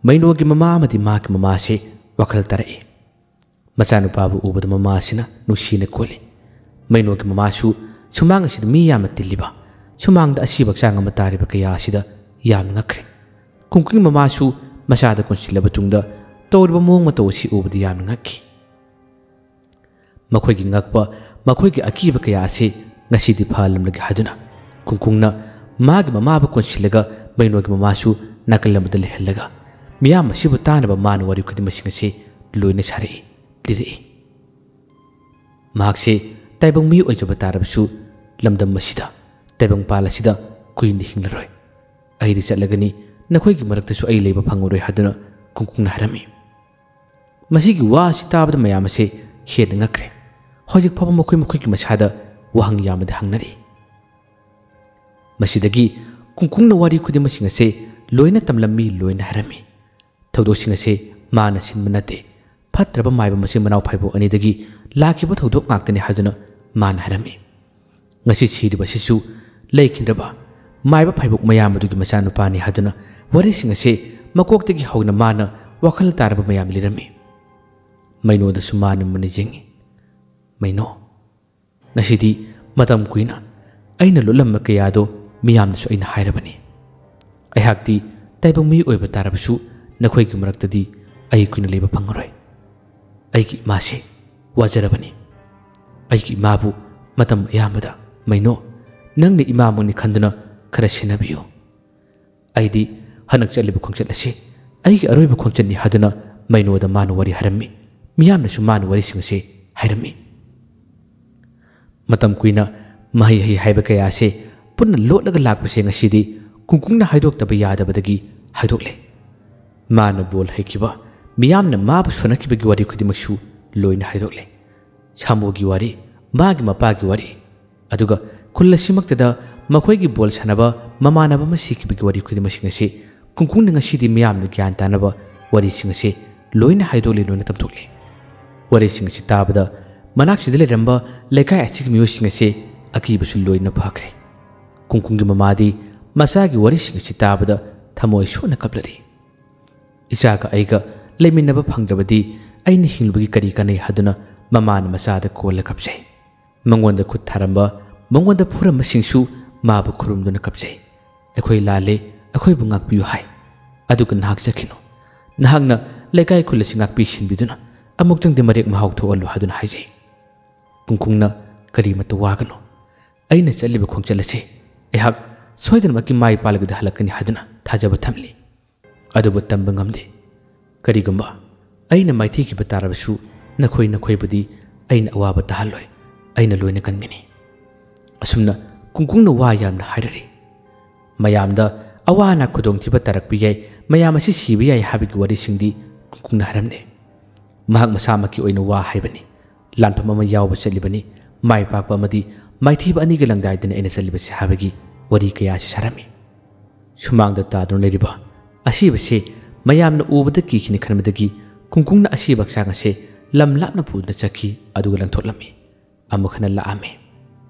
ꯃꯩꯅꯣꯒꯤ ꯃꯃꯥ ꯑꯃꯗꯤ ꯃꯍꯥꯛꯀꯤ ꯃꯃꯥꯁꯤ ꯋꯥꯈꯜ ꯇꯥꯔꯛꯏ꯫ ꯃꯆꯥꯅꯨꯄꯥꯕꯨ ꯎꯕꯗ ꯃꯃꯥ ꯑꯁꯤꯅ ꯅꯨꯡꯁꯤꯅ ꯀꯣꯜꯂꯤ꯫ ꯃꯩꯅꯣꯒꯤ ꯃꯃꯥꯁꯨ ꯁꯨꯃꯥꯡ ꯑꯁꯤꯗ ꯃꯤ ꯌꯥꯝꯅ ꯇꯤꯜꯂꯤꯕ, ꯁꯨꯃꯥꯡꯗ ꯑꯁꯤꯕ ꯍꯛꯆꯥꯡ ꯑꯃ ꯇꯥꯔꯤꯕ ꯀꯌꯥ ꯑꯁꯤꯗ ꯌꯥꯝꯅ ꯉꯛꯈ꯭ꯔꯦ꯫ ꯀꯨꯡꯀꯨꯡꯒꯤ ꯃꯃꯥꯁꯨ ꯃꯆꯥꯗ ꯀꯣꯟꯁꯤꯜꯂꯕ ꯇꯨꯡꯗ ꯇꯧꯔꯤꯕ ꯃꯑꯣꯡ ꯃꯇꯧ ꯑꯁꯤ ꯎꯕꯗ ꯌꯥꯝꯅ ꯉꯛꯈꯤ꯫ ꯃꯈꯣꯏꯒꯤ ꯉꯛꯄ, ꯃꯈꯣꯏꯒꯤ ꯑꯀꯤꯕ ꯀꯌꯥ ꯑꯁꯤ ꯉꯁꯤꯗꯤ ꯐꯍꯜꯂꯝꯂꯒꯦ ꯍꯥꯏꯗꯨꯅ ꯀꯨꯡꯀꯨꯡꯅ ꯃꯥꯒꯤ ꯃꯃꯥꯕꯨ ꯀꯣꯟꯁꯤꯜꯂꯒ ꯃꯩꯅꯣꯒꯤ ꯃꯃꯥꯁꯨ ꯅꯥꯀꯜ ꯑꯃꯗ ꯂꯩꯍꯜꯂꯒ ꯃꯤꯌꯥꯝ ꯑꯁꯤꯕꯨ ꯇꯥꯅꯕ ꯃꯥꯅ ꯋꯥꯔꯤ ꯈꯨꯗꯤꯡꯃꯛꯁꯤꯡ ꯑꯁꯤ ꯂꯣꯏꯅ ꯁꯥꯔꯛꯏ, ꯂꯤꯔꯛꯏ꯫ ꯃꯍꯥꯛꯁꯦ ꯇꯥꯏꯕꯪ ꯃꯤ ꯑꯣꯏꯖꯕ ꯇꯥꯔꯕꯁꯨ ꯂꯝꯗꯝ ꯑꯁꯤꯗ, ꯇꯥꯏꯕꯪꯄꯥꯜ ꯑꯁꯤꯗ ꯀꯨꯏꯅ ꯍꯤꯡꯂꯔꯣꯏ꯫ ꯑꯩꯗꯤ ꯆꯠꯂꯒꯅꯤ, ꯅꯈꯣꯏꯒꯤ ꯃꯔꯛꯇꯁꯨ ꯑꯩ ꯂꯩꯕ ꯐꯪꯉꯔꯣꯏ ꯍꯥꯏꯗꯨꯅ ꯀꯨꯡꯀꯨꯡꯅ ꯍꯥꯏꯔꯝꯃꯤ꯫ ꯃꯁꯤꯒꯤ ꯋꯥ ꯑꯁꯤ ꯇꯥꯕꯗ ꯃꯌꯥꯝ ꯑꯁꯦ ꯍꯦꯟꯅ ꯉꯛꯈ꯭ꯔꯦ꯫ ꯍꯧꯖꯤꯛ ꯐꯥꯎꯕ ꯃꯈꯣꯏ ꯃꯈꯣꯏꯒꯤ ꯃꯁꯥꯗ ꯋꯥꯍꯪ ꯌꯥꯝꯅꯗꯤ ꯍꯪꯅꯔꯤ꯫ ꯃꯁꯤꯗꯒꯤ ꯀꯨꯡꯀꯨꯡꯅ ꯋꯥꯔꯤ ꯈꯨꯗꯤꯡꯃꯛꯁꯤꯡ ꯑꯁꯦ ꯂꯣꯏꯅ ꯇꯝꯂꯝꯃꯤ, ꯂꯣꯏꯅ ꯍꯥꯏꯔꯝꯃꯤ꯫ ꯊꯧꯗꯣꯛꯁꯤꯡ ꯑꯁꯦ ꯃꯥꯅ ꯁꯤꯟꯕ ꯅꯠꯇꯦ, ꯐꯠꯇ꯭ꯔꯕ ꯃꯥꯏꯕ ꯃꯆꯤꯟ ꯃꯅꯥꯎ ꯐꯥꯏꯕꯣꯛ ꯑꯅꯤꯗꯒꯤ ꯂꯥꯛꯈꯤꯕ ꯊꯧꯗꯣꯛ ꯉꯥꯛꯇꯅꯤ ꯍꯥꯏꯗꯨꯅ ꯃꯥꯅ ꯍꯥꯏꯔꯝꯃꯤ꯫ ꯉꯁꯤ ꯁꯤꯔꯤꯕ ꯑꯁꯤꯁꯨ ꯂꯩꯈꯤꯗ꯭ꯔꯕ ꯃꯥꯏꯕ ꯐꯥꯏꯕꯣꯛ ꯃꯌꯥꯝꯕꯗꯨꯒꯤ ꯃꯆꯥꯅꯨꯄꯥꯅꯤ ꯍꯥꯏꯗꯨꯅ ꯋꯥꯔꯤꯁꯤꯡ ꯑꯁꯦ ꯃꯀꯣꯛꯇꯒꯤ ꯍꯧꯅ ꯃꯥꯅ ꯋꯥꯈꯜ ꯇꯥꯔꯕ ꯃꯌꯥꯝ ꯂꯤꯔꯝꯃꯤ꯫ ꯃꯩꯅꯣꯗꯁꯨ ꯃꯥꯅ ꯃꯨꯟꯅ ꯌꯦꯡꯉꯤ꯫ "ꯃꯩꯅꯣ, ꯉꯁꯤꯗꯤ ꯃꯇꯝ ꯀꯨꯏꯅ ꯑꯩꯅ ꯂꯣꯠꯂꯝꯕ ꯀꯌꯥꯗꯣ ꯃꯤꯌꯥꯝꯗꯁꯨ ꯑꯩꯅ ꯍꯥꯏꯔꯕꯅꯤ꯫ ꯑꯩꯍꯥꯛꯇꯤ ꯇꯥꯏꯕꯪ ꯃꯤ ꯑꯣꯏꯕ ꯇꯥꯔꯕꯁꯨ ꯅꯈꯣꯏꯒꯤ ꯃꯔꯛꯇꯗꯤ ꯑꯩ ꯀꯨꯏꯅ ꯂꯩꯕ ꯐꯪꯉꯔꯣꯏ꯫ ꯑꯩꯒꯤ ꯏꯃꯥꯁꯦ ꯋꯥꯖꯔꯕꯅꯤ꯫ ꯑꯩꯒꯤ ꯏꯃꯥꯕꯨ ꯃꯇꯝ ꯑꯌꯥꯝꯕꯗ, ꯃꯩꯅꯣ, ꯅꯪꯅ ꯏꯃꯥꯃꯛꯅꯤ ꯈꯟꯗꯨꯅ ꯈꯔ ꯁꯦꯟꯅꯕꯤꯌꯨ꯫ ꯑꯩꯗꯤ ꯍꯟꯗꯛ ꯆꯠꯂꯤꯕ ꯈꯣꯡꯆꯠ ꯑꯁꯤ ꯑꯩꯒꯤ ꯑꯔꯣꯏꯕ ꯈꯣꯡꯆꯠꯅꯤ" ꯍꯥꯏꯗꯨꯅ ꯃꯩꯅꯣꯗ ꯃꯥꯅ ꯋꯥꯔꯤ ꯍꯥꯏꯔꯝꯃꯤ꯫ ꯃꯤꯌꯥꯝꯅꯁꯨ ꯃꯥꯅ ꯋꯥꯔꯤꯁꯤꯡ ꯑꯁꯤ ꯍꯥꯏꯔꯝꯃꯤ꯫ ꯃꯇꯝ ꯀꯨꯏꯅ ꯃꯍꯩ ꯍꯩ ꯍꯥꯏꯕ ꯀꯌꯥ ꯑꯁꯤ ꯄꯨꯟꯅ ꯂꯣꯠꯂꯒ ꯂꯥꯛꯄꯁꯦ ꯉꯁꯤꯗꯤ ꯀꯨꯡꯀꯨꯡꯅ ꯍꯥꯏꯗꯣꯛꯇꯕ ꯌꯥꯗꯕꯗꯒꯤ ꯍꯥꯏꯗꯣꯛꯂꯦ꯫ ꯃꯥꯅ ꯕꯣꯜ ꯍꯩꯈꯤꯕ, ꯃꯤꯌꯥꯝꯅ ꯃꯥꯕꯨ ꯁꯣꯟꯅꯈꯤꯕꯒꯤ ꯋꯥꯔꯤ ꯈꯨꯗꯤꯡꯃꯛꯁꯨ ꯂꯣꯏꯅ ꯍꯥꯏꯗꯣꯛꯂꯦ꯫ ꯁꯥꯃꯨꯒꯤ ꯋꯥꯔꯤ, ꯃꯥꯒꯤ ꯃꯄꯥꯒꯤ ꯋꯥꯔꯤ, ꯑꯗꯨꯒ ꯈꯨꯜ ꯑꯁꯤꯃꯛꯇꯗ ꯃꯈꯣꯏꯒꯤ ꯕꯣꯜ ꯁꯥꯟꯅꯕ ꯃꯃꯥꯟꯅꯕ ꯑꯃ ꯁꯤꯈꯤꯕꯒꯤ ꯋꯥꯔꯤ ꯈꯨꯗꯤꯡꯃꯛꯁꯤꯡ ꯑꯁꯤ ꯀꯨꯡꯀꯨꯡꯅ ꯉꯁꯤꯗꯤ ꯃꯤꯌꯥꯝꯅ ꯒ꯭ꯌꯥꯟ ꯇꯥꯅꯕ ꯋꯥꯔꯤꯁꯤꯡ ꯑꯁꯤ ꯂꯣꯏꯅ ꯍꯥꯏꯗꯣꯛꯂꯦ, ꯂꯣꯏꯅ ꯇꯝꯊꯣꯛꯂꯦ꯫ ꯋꯥꯔꯤꯁꯤꯡ ꯑꯁꯤ ꯇꯥꯕꯗ ꯃꯅꯥꯛꯁꯤꯗ ꯂꯩꯔꯝꯕ ꯂꯩꯀꯥꯏ ꯑꯁꯤꯒꯤ ꯃꯤꯑꯣꯏꯁꯤꯡ ꯑꯁꯤ ꯑꯀꯤꯕꯁꯨ ꯂꯣꯏꯅ ꯐꯈ꯭ꯔꯦ꯫ ꯀꯨꯡꯀꯨꯡꯒꯤ ꯃꯃꯥꯗꯤ ꯃꯆꯥꯒꯤ ꯋꯥꯔꯤꯁꯤꯡ ꯑꯁꯤ ꯇꯥꯕꯗ ꯊꯃꯣꯏ ꯁꯣꯛꯅ ꯀꯞꯂꯔꯤ꯫ "ꯏꯆꯥꯒ ꯑꯩꯒ ꯂꯩꯃꯤꯟꯅꯕ ꯐꯪꯗ꯭ꯔꯕꯗꯤ ꯑꯩꯅ ꯍꯤꯡꯂꯨꯕꯒꯤ ꯀꯔꯤ ꯀꯥꯟꯅꯩ?" ꯍꯥꯏꯗꯨꯅ ꯃꯃꯥꯅ ꯃꯆꯥꯗ ꯀꯣꯜꯂ ꯀꯞꯆꯩ꯫ ꯃꯉꯣꯟꯗ ꯈꯨꯠ ꯊꯥꯔꯝꯕ, ꯃꯉꯣꯟꯗ ꯐꯨꯔꯝꯕꯁꯤꯡꯁꯨ ꯃꯥꯕꯨ ꯈꯨꯔꯨꯝꯗꯨꯅ ꯀꯞꯆꯩ꯫ "ꯑꯩꯈꯣꯏ ꯂꯥꯜꯂꯦ, ꯑꯩꯈꯣꯏꯕꯨ ꯉꯥꯛꯄꯤꯌꯨ" ꯍꯥꯏ꯫ ꯑꯗꯨꯒ ꯅꯍꯥꯛ ꯆꯠꯈꯤꯅꯨ꯫ ꯅꯍꯥꯛꯅ ꯂꯩꯀꯥꯏ ꯈꯨꯜ ꯑꯁꯤ ꯉꯥꯛꯄꯤ ꯁꯦꯟꯕꯤꯗꯨꯅ ꯑꯃꯨꯛꯇꯪꯗꯤ ꯃꯔꯦꯛ ꯃꯍꯥꯎ ꯊꯣꯛꯍꯜꯂꯨ ꯍꯥꯏꯗꯨꯅ ꯍꯥꯏꯖꯩ꯫ ꯀꯨꯡꯀꯨꯡꯅ, "ꯀꯔꯤꯃꯠꯇ ꯋꯥꯒꯅꯨ꯫ ꯑꯩꯅ ꯆꯠꯂꯤꯕ ꯈꯣꯡꯆꯠ ꯑꯁꯤ ꯑꯩꯍꯥꯛ ꯁꯣꯏꯗꯅꯃꯛꯀꯤ ꯃꯥꯏ ꯄꯥꯛꯂꯒꯗꯤ ꯍꯜꯂꯛꯀꯅꯤ ꯍꯥꯏꯗꯨꯅ ꯊꯥꯖꯕ ꯊꯝꯂꯤ꯫ ꯑꯗꯨꯕꯨ ꯇꯝꯕ ꯉꯝꯗꯦ꯫ ꯀꯔꯤꯒꯨꯝꯕ ꯑꯩꯅ ꯃꯥꯏꯊꯤꯈꯤꯕ ꯇꯥꯔꯕꯁꯨ ꯅꯈꯣꯏ ꯅꯈꯣꯏꯕꯨꯗꯤ ꯑꯩꯅ ꯑꯋꯥꯕ ꯇꯥꯍꯜꯂꯣꯏ꯫ ꯑꯩꯅ ꯂꯣꯏꯅ ꯀꯟꯒꯅꯤ꯫" ꯑꯁꯨꯝꯅ ꯀꯨꯡꯀꯨꯡꯅ ꯋꯥ ꯌꯥꯝꯅ ꯍꯥꯏꯔꯔꯤ꯫ ꯃꯌꯥꯝꯗ ꯑꯋꯥ ꯑꯅꯥ ꯈꯨꯗꯣꯡꯊꯤꯕ ꯇꯥꯔꯛꯄ ꯌꯥꯏ, ꯃꯌꯥꯝ ꯑꯁꯤ ꯁꯤꯕ ꯌꯥꯏ ꯍꯥꯏꯕꯒꯤ ꯋꯥꯔꯤꯁꯤꯡꯗꯤ ꯀꯨꯡꯀꯨꯡꯅ ꯍꯥꯏꯔꯝꯗꯦ꯫ ꯃꯍꯥꯛ ꯃꯁꯥꯃꯛꯀꯤ ꯑꯣꯏꯅ ꯋꯥ ꯍꯥꯏꯕꯅꯤ꯫ ꯂꯥꯟꯐꯝ ꯑꯃ ꯌꯥꯎꯕ ꯆꯠꯂꯤꯕꯅꯤ, ꯃꯥꯏ ꯄꯥꯛꯄ ꯑꯃꯗꯤ ꯃꯥꯏꯊꯤꯕ ꯑꯅꯤꯒ ꯂꯪꯗꯥꯏꯗꯨꯅ ꯑꯩꯅ ꯆꯠꯂꯤꯕꯁꯤ ꯍꯥꯏꯕꯒꯤ ꯋꯥꯔꯤ ꯀꯌꯥꯁꯤ ꯁꯥꯔꯝꯃꯤ꯫ ꯁꯨꯃꯥꯡꯗ ꯇꯥꯗꯨꯅ ꯂꯩꯔꯤꯕ ꯑꯁꯤꯕꯁꯦ ꯃꯌꯥꯝꯅ ꯎꯕꯗ ꯀꯤꯈꯤꯅꯤ ꯈꯟꯕꯗꯒꯤ ꯀꯨꯡꯀꯨꯡꯅ ꯑꯁꯤꯕ ꯍꯛꯆꯥꯡ ꯑꯁꯦ ꯂꯝ ꯂꯥꯞꯅ ꯄꯨꯗꯨꯅ ꯆꯠꯈꯤ, ꯑꯗꯨꯒ ꯂꯪꯊꯣꯛꯂꯝꯃꯤ꯫ ꯑꯃꯨꯛ ꯍꯟꯅ ꯂꯥꯛꯑꯝꯃꯤ꯫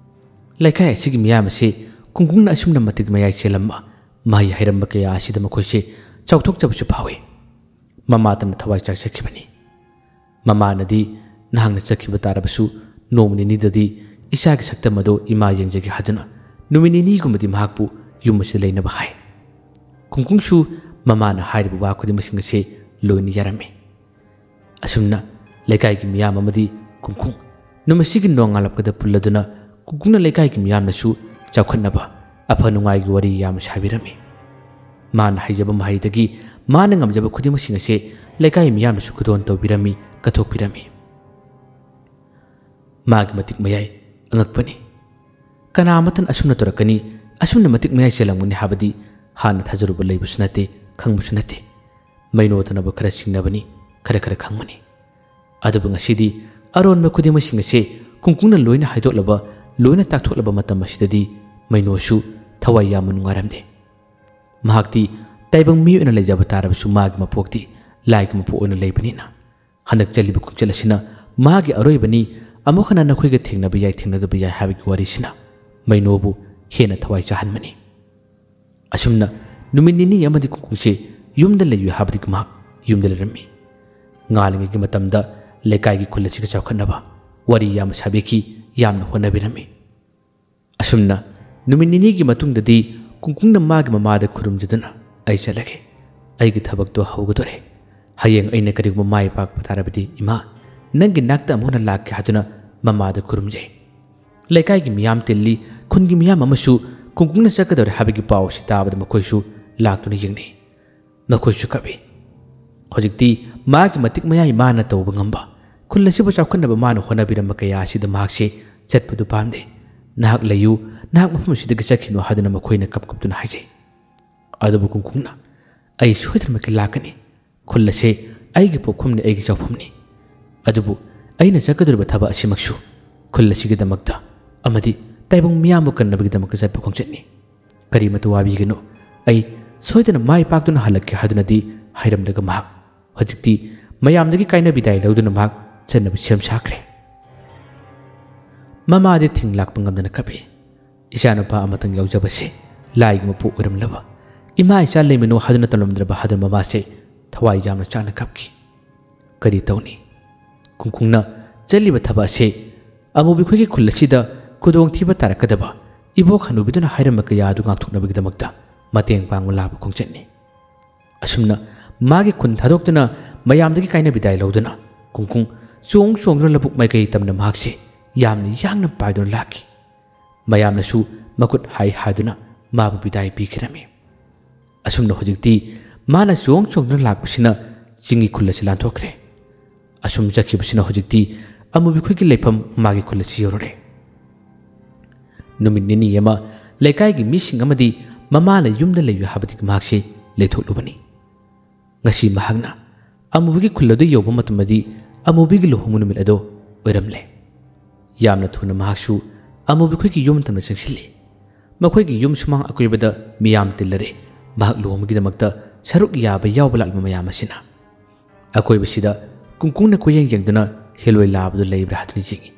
ꯂꯩꯀꯥꯏ ꯑꯁꯤꯒꯤ ꯃꯤꯌꯥꯝ ꯑꯁꯤ ꯀꯨꯡꯀꯨꯡꯅ ꯑꯁꯨꯝꯅ ꯃꯇꯤꯛ ꯃꯌꯥꯏ ꯆꯦꯜꯂꯝꯕ, ꯃꯍꯩ ꯍꯩꯔꯝꯕ ꯀꯌꯥ ꯑꯁꯤꯗ ꯃꯈꯣꯏꯁꯦ ꯆꯥꯎꯊꯣꯛꯆꯕꯁꯨ ꯐꯥꯎꯏ꯫ ꯃꯃꯥꯇꯅ ꯊꯋꯥꯏ ꯆꯥꯛꯆꯈꯤꯕꯅꯤ꯫ ꯃꯃꯥꯅꯗꯤ, "ꯅꯍꯥꯛꯅ ꯆꯠꯈꯤꯕ ꯇꯥꯔꯕꯁꯨ ꯅꯣꯡꯃ ꯅꯤꯅꯤꯗꯗꯤ ꯏꯆꯥꯒꯤ ꯁꯛꯇꯝ ꯑꯗꯨ ꯏꯃꯥ ꯌꯦꯡꯖꯒꯦ" ꯍꯥꯏꯗꯨꯅ ꯅꯨꯃꯤꯠ ꯅꯤꯅꯤꯒꯨꯝꯕꯗꯤ ꯃꯍꯥꯛꯄꯨ ꯌꯨꯝ ꯑꯁꯤꯗ ꯂꯩꯅꯕ ꯍꯥꯏ꯫ ꯀꯨꯡꯀꯨꯡꯁꯨ ꯃꯃꯥꯅ ꯍꯥꯏꯔꯤꯕ ꯋꯥ ꯈꯨꯗꯤꯡꯃꯛꯁꯤꯡ ꯑꯁꯦ ꯂꯣꯏꯅ ꯌꯥꯔꯝꯃꯤ꯫ ꯑꯁꯨꯝꯅ ꯂꯩꯀꯥꯏꯒꯤ ꯃꯤꯌꯥꯝ ꯑꯃꯗꯤ ꯀꯨꯡꯀꯨꯡ ꯅꯨꯃꯤꯠꯁꯤꯒꯤ ꯅꯣꯡꯉꯥꯜꯂꯛꯄꯗ ꯄꯨꯜꯂꯗꯨꯅ ꯀꯨꯡꯀꯨꯡꯅ ꯂꯩꯀꯥꯏꯒꯤ ꯃꯤꯌꯥꯝꯅꯁꯨ ꯆꯥꯎꯈꯠꯅꯕ ꯑꯐ ꯅꯨꯡꯉꯥꯏꯒꯤ ꯋꯥꯔꯤ ꯌꯥꯝꯅ ꯁꯥꯕꯤꯔꯝꯃꯤ꯫ ꯃꯥꯅ ꯍꯩꯖꯕ ꯃꯍꯩꯗꯒꯤ ꯃꯥꯅ ꯉꯝꯖꯕ ꯈꯨꯗꯤꯡꯃꯛꯁꯤꯡ ꯑꯁꯦ ꯂꯩꯀꯥꯏ ꯃꯤꯌꯥꯝꯅꯁꯨ ꯈꯨꯗꯣꯜ ꯇꯧꯕꯤꯔꯝꯃꯤ, ꯀꯠꯊꯣꯛꯄꯤꯔꯝꯃꯤ꯫ ꯃꯥꯒꯤ ꯃꯇꯤꯛ ꯃꯌꯥꯏ ꯑꯉꯛꯄꯅꯤ꯫ ꯀꯅꯥ ꯑꯃꯠꯇꯅ ꯑꯁꯨꯝꯅ ꯇꯧꯔꯛꯀꯅꯤ, ꯑꯁꯨꯝꯅ ꯃꯇꯤꯛ ꯃꯌꯥꯏ ꯆꯦꯜꯂꯝꯒꯅꯤ ꯍꯥꯏꯕꯗꯤ ꯍꯥꯟꯅ ꯊꯥꯖꯔꯨꯕ ꯂꯩꯕꯁꯨ ꯅꯠꯇꯦ, ꯈꯪꯕꯁꯨ ꯅꯠꯇꯦ꯫ ꯃꯩꯅꯣꯗꯅꯕꯨ ꯈꯔ ꯆꯤꯡꯅꯕꯅꯤ, ꯈꯔ ꯈꯔ ꯈꯪꯕꯅꯤ꯫ ꯑꯗꯨꯕꯨ ꯉꯁꯤꯗꯤ ꯑꯔꯣꯟꯕ ꯈꯨꯗꯤꯡꯃꯛꯁꯤꯡ ꯑꯁꯦ ꯀꯨꯡꯀꯨꯡꯅ ꯂꯣꯏꯅ ꯍꯥꯏꯗꯣꯛꯂꯕ, ꯂꯣꯏꯅ ꯇꯥꯛꯊꯣꯛꯂꯕ ꯃꯇꯝ ꯑꯁꯤꯗꯗꯤ ꯃꯩꯅꯣꯁꯨ ꯊꯋꯥꯏ ꯌꯥꯝꯅ ꯅꯨꯡꯉꯥꯏꯔꯝꯗꯦ꯫ ꯃꯍꯥꯛꯇꯤ ꯇꯥꯏꯕꯪ ꯃꯤ ꯑꯣꯏꯅ ꯂꯩꯖꯕ ꯇꯥꯔꯕꯁꯨ ꯃꯥꯒꯤ ꯃꯄꯣꯛꯇꯤ ꯂꯥꯏꯒꯤ ꯃꯄꯣꯛ ꯑꯣꯏꯅ ꯂꯩꯕꯅꯤꯅ ꯍꯟꯗꯛ ꯆꯠꯂꯤꯕ ꯈꯣꯡꯆꯠ ꯑꯁꯤꯅ ꯃꯥꯒꯤ ꯑꯔꯣꯏꯕꯅꯤ, ꯑꯃꯨꯛ ꯍꯟꯅ ꯅꯈꯣꯏꯒ ꯊꯦꯡꯅꯕ ꯌꯥꯏ, ꯊꯦꯡꯅꯗꯕ ꯌꯥꯏ ꯍꯥꯏꯕꯒꯤ ꯋꯥꯔꯤꯁꯤꯅ ꯃꯩꯅꯣꯕꯨ ꯍꯦꯟꯅ ꯊꯋꯥꯏ ꯆꯥꯍꯟꯕꯅꯤ꯫ ꯑꯁꯨꯝꯅ ꯅꯨꯃꯤꯠ ꯅꯤꯅꯤ ꯑꯃꯗꯤ ꯀꯨꯡꯀꯨꯡꯁꯦ ꯌꯨꯝꯗ ꯂꯩꯌꯨ ꯍꯥꯏꯕꯗꯒꯤ ꯃꯍꯥꯛ ꯌꯨꯝꯗ ꯂꯩꯔꯝꯃꯤ꯫ ꯉꯥꯜꯂꯤꯉꯩꯒꯤ ꯃꯇꯝꯗ ꯂꯩꯀꯥꯏꯒꯤ ꯈꯨꯜ ꯑꯁꯤꯒ ꯆꯥꯎꯈꯠꯅꯕ ꯋꯥꯔꯤ ꯌꯥꯝꯅ ꯁꯥꯕꯤꯈꯤ, ꯌꯥꯝꯅ ꯍꯣꯠꯅꯕꯤꯔꯝꯃꯤ꯫ ꯑꯁꯨꯝꯅ ꯅꯨꯃꯤꯠ ꯅꯤꯅꯤꯒꯤ ꯃꯇꯨꯡꯗꯗꯤ ꯀꯨꯡꯀꯨꯡꯅ ꯃꯥꯒꯤ ꯃꯃꯥꯗ ꯈꯨꯔꯨꯝꯖꯗꯨꯅ, "ꯑꯩ ꯆꯠꯂꯒꯦ, ꯑꯩꯒꯤ ꯊꯕꯛꯇꯣ ꯍꯧꯒꯗꯣꯔꯦ꯫ ꯍꯌꯦꯡ ꯑꯩꯅ ꯀꯔꯤꯒꯨꯝꯕ ꯃꯥꯏ ꯄꯥꯛꯄ ꯇꯥꯔꯕꯗꯤ ꯏꯃꯥ, ꯅꯪꯒꯤ ꯅꯥꯛꯇ ꯑꯃꯨꯛ ꯍꯟꯅ ꯂꯥꯛꯀꯦ" ꯍꯥꯏꯗꯨꯅ ꯃꯃꯥꯗ ꯈꯨꯔꯨꯝꯖꯩ꯫ ꯂꯩꯀꯥꯏꯒꯤ ꯃꯤꯌꯥꯝ ꯇꯤꯜꯂꯤ, ꯈꯨꯟꯒꯤ ꯃꯤꯌꯥꯝ ꯑꯃꯁꯨ ꯀꯨꯡꯀꯨꯡꯅ ꯆꯠꯀꯗꯧꯔꯦ ꯍꯥꯏꯕꯒꯤ ꯄꯥꯎ ꯑꯁꯤ ꯇꯥꯕꯗ ꯃꯈꯣꯏꯁꯨ ꯂꯥꯛꯇꯨꯅ ꯌꯦꯡꯅꯩ꯫ ꯃꯈꯣꯏꯁꯨ ꯀꯞꯏ꯫ ꯍꯧꯖꯤꯛꯇꯤ ꯃꯥꯒꯤ ꯃꯇꯤꯛ ꯃꯌꯥꯏ ꯃꯥꯅ ꯇꯧꯕ ꯉꯝꯕ, ꯈꯨꯜ ꯑꯁꯤꯕꯨ ꯆꯥꯎꯈꯠꯅꯕ ꯃꯥꯅ ꯍꯣꯠꯅꯕꯤꯔꯝꯕ ꯀꯌꯥ ꯑꯁꯤꯗ ꯃꯍꯥꯛꯁꯦ ꯆꯠꯄꯗꯨ ꯄꯥꯝꯗꯦ꯫ "ꯅꯍꯥꯛ ꯂꯩꯌꯨ, ꯅꯍꯥꯛ ꯃꯐꯝ ꯑꯁꯤꯗꯒꯤ ꯆꯠꯈꯤꯅꯨ" ꯍꯥꯏꯗꯨꯅ ꯃꯈꯣꯏꯅ ꯀꯞ ꯀꯞꯇꯨꯅ ꯍꯥꯏꯖꯩ꯫ ꯑꯗꯨꯕꯨ ꯀꯨꯡꯀꯨꯡꯅ, "ꯑꯩ ꯁꯣꯏꯗꯅꯃꯛꯀꯤ ꯂꯥꯛꯀꯅꯤ꯫ ꯈꯨꯜ ꯑꯁꯦ ꯑꯩꯒꯤ ꯄꯣꯛꯐꯝꯅꯤ, ꯑꯩꯒꯤ ꯆꯥꯎꯐꯝꯅꯤ꯫ ꯑꯗꯨꯕꯨ ꯑꯩꯅ ꯆꯠꯀꯗꯧꯔꯤꯕ ꯊꯕꯛ ꯑꯁꯤꯃꯛꯁꯨ ꯈꯨꯜ ꯑꯁꯤꯒꯤꯗꯃꯛꯇ ꯑꯃꯗꯤ ꯇꯥꯏꯕꯪ ꯃꯤꯌꯥꯝꯕꯨ ꯀꯟꯅꯕꯒꯤꯗꯃꯛꯇ ꯆꯠꯄ ꯈꯣꯡꯆꯠꯅꯤ꯫ ꯀꯔꯤꯃꯇ ꯋꯥꯕꯤꯒꯅꯨ, ꯑꯩ ꯁꯣꯏꯗꯅ ꯃꯥꯏ ꯄꯥꯛꯇꯨꯅ ꯍꯜꯂꯛꯀꯦ ꯍꯥꯏꯗꯨꯅꯗꯤ ꯍꯥꯏꯔꯝꯂꯒ ꯃꯍꯥꯛ ꯍꯧꯖꯤꯛꯇꯤ ꯃꯌꯥꯝꯗꯒꯤ ꯀꯥꯏꯅ ꯕꯤꯗꯥꯏ ꯂꯧꯗꯨꯅ ꯃꯍꯥꯛ ꯆꯠꯅꯕ ꯁꯦꯝ ꯁꯥꯈ꯭ꯔꯦ꯫ ꯃꯃꯥꯗꯤ ꯊꯤꯡ ꯂꯥꯛꯄ ꯉꯝꯗꯅ ꯀꯞꯏ꯫ ꯏꯆꯥꯅꯨꯄꯥ ꯑꯃꯇꯪ ꯌꯥꯎꯖꯕꯁꯦ ꯂꯥꯏꯒꯤ ꯃꯄꯣꯛ ꯑꯣꯏꯔꯝꯂꯕ, ꯏꯃꯥ ꯏꯆꯥ ꯂꯩꯃꯤꯟꯅꯧ ꯍꯥꯏꯗꯨꯅ ꯇꯝꯂꯝꯗ꯭ꯔꯕ ꯍꯥꯏꯗꯨꯅ ꯃꯃꯥꯁꯦ ꯊꯋꯥꯏ ꯌꯥꯝꯅ ꯆꯥꯛꯅ ꯀꯞꯈꯤ꯫ ꯀꯔꯤ ꯇꯧꯅꯤ? ꯀꯨꯡꯀꯨꯡꯅ ꯆꯠꯂꯤꯕ ꯊꯕꯛ ꯑꯁꯤ ꯑꯃꯨꯕꯤꯈꯣꯏꯒꯤ ꯈꯨꯜ ꯑꯁꯤꯗ ꯈꯨꯗꯣꯡꯊꯤꯕ ꯇꯥꯔꯛꯀꯗꯕ ꯏꯕꯣꯛ ꯍꯅꯨꯕꯤꯗꯨꯅ ꯍꯥꯏꯔꯝꯕ ꯀꯌꯥ ꯑꯗꯨ ꯉꯥꯛꯊꯣꯛꯅꯕꯒꯤꯗꯃꯛꯇ ꯃꯇꯦꯡ ꯄꯥꯡꯕ ꯂꯥꯛꯄ ꯈꯣꯡꯆꯠꯅꯤ꯫ ꯑꯁꯨꯝꯅ ꯃꯥꯒꯤ ꯈꯨꯟ ꯊꯥꯗꯣꯛꯇꯨꯅ ꯃꯌꯥꯝꯗꯒꯤ ꯀꯥꯏꯅ ꯕꯤꯗꯥꯏ ꯂꯧꯗꯨꯅ ꯀꯨꯡꯀꯨꯡ ꯆꯣꯡ ꯆꯣꯡꯗꯨꯅ ꯂꯧꯕꯨꯛ ꯃꯥꯏꯀꯩ ꯇꯝꯅ ꯃꯍꯥꯛꯁꯦ ꯌꯥꯝꯅ ꯌꯥꯡꯅ ꯄꯥꯏꯗꯨꯅ ꯂꯥꯛꯈꯤ꯫ ꯃꯌꯥꯝꯅꯁꯨ ꯃꯈꯨꯠ ꯍꯥꯏ ꯍꯥꯏꯗꯨꯅ ꯃꯥꯕꯨ ꯕꯤꯗꯥꯏ ꯄꯤꯈꯤꯔꯝꯃꯤ꯫ ꯑꯁꯨꯝꯅ ꯍꯧꯖꯤꯛꯇꯤ ꯃꯥꯅ ꯆꯣꯡ ꯆꯣꯡꯗꯨꯅ ꯂꯥꯛꯄꯁꯤꯅ ꯆꯤꯡꯒꯤ ꯈꯨꯜ ꯑꯁꯤ ꯂꯥꯟꯊꯣꯛꯈ꯭ꯔꯦ꯫ ꯑꯁꯨꯝ ꯆꯠꯈꯤꯕꯁꯤꯅ ꯍꯧꯖꯤꯛꯇꯤ ꯑꯃꯨꯕꯤꯈꯣꯏꯒꯤ ꯂꯩꯐꯝ ꯃꯥꯒꯤ ꯈꯨꯜ ꯑꯁꯤ ꯌꯧꯔꯨꯔꯦ꯫ ꯅꯨꯃꯤꯠ ꯅꯤꯅꯤ ꯑꯃ ꯂꯩꯀꯥꯏꯒꯤ ꯃꯤꯁꯤꯡ ꯑꯃꯗꯤ ꯃꯃꯥꯅ ꯌꯨꯝꯗ ꯂꯩꯌꯨ ꯍꯥꯏꯕꯗꯒꯤ ꯃꯍꯥꯛꯁꯤ ꯂꯩꯊꯣꯛꯂꯨꯕꯅꯤ꯫ ꯉꯁꯤ ꯃꯍꯥꯛꯅ ꯑꯃꯨꯕꯤꯒꯤ ꯈꯨꯜ ꯑꯗꯨ ꯌꯧꯕ ꯃꯇꯝꯗꯗꯤ ꯑꯃꯨꯕꯤꯒꯤ ꯂꯨꯍꯣꯡꯕ ꯅꯨꯃꯤꯠ ꯑꯗꯨ ꯑꯣꯏꯔꯝꯂꯦ꯫ ꯌꯥꯝꯅ ꯊꯨꯅ ꯃꯍꯥꯛꯁꯨ ꯑꯃꯨꯕꯤꯈꯣꯏꯒꯤ ꯌꯨꯝ ꯇꯝꯅ ꯆꯪꯁꯤꯜꯂꯤ꯫ ꯃꯈꯣꯏꯒꯤ ꯌꯨꯝ ꯁꯨꯃꯥꯡ ꯑꯀꯣꯏꯕꯗ ꯃꯤꯌꯥꯝ ꯇꯤꯜꯂꯔꯦ꯫ ꯃꯍꯥꯛ ꯂꯨꯍꯣꯡꯕꯒꯤꯗꯃꯛꯇ ꯁꯔꯨꯛ ꯌꯥꯕ ꯌꯥꯎꯕ ꯂꯥꯛꯂꯤꯕ ꯃꯌꯥꯝ ꯑꯁꯤꯅ꯫ ꯑꯀꯣꯏꯕꯁꯤꯗ ꯀꯨꯡꯀꯨꯡꯅ ꯀꯣꯏꯌꯦꯡ ꯌꯦꯡꯗꯨꯅ ꯍꯦꯂꯣꯏ ꯂꯥꯕꯗꯨ ꯂꯩꯕ꯭ꯔꯥ ꯍꯥꯏꯗꯨꯅ ꯌꯦꯡꯏ꯫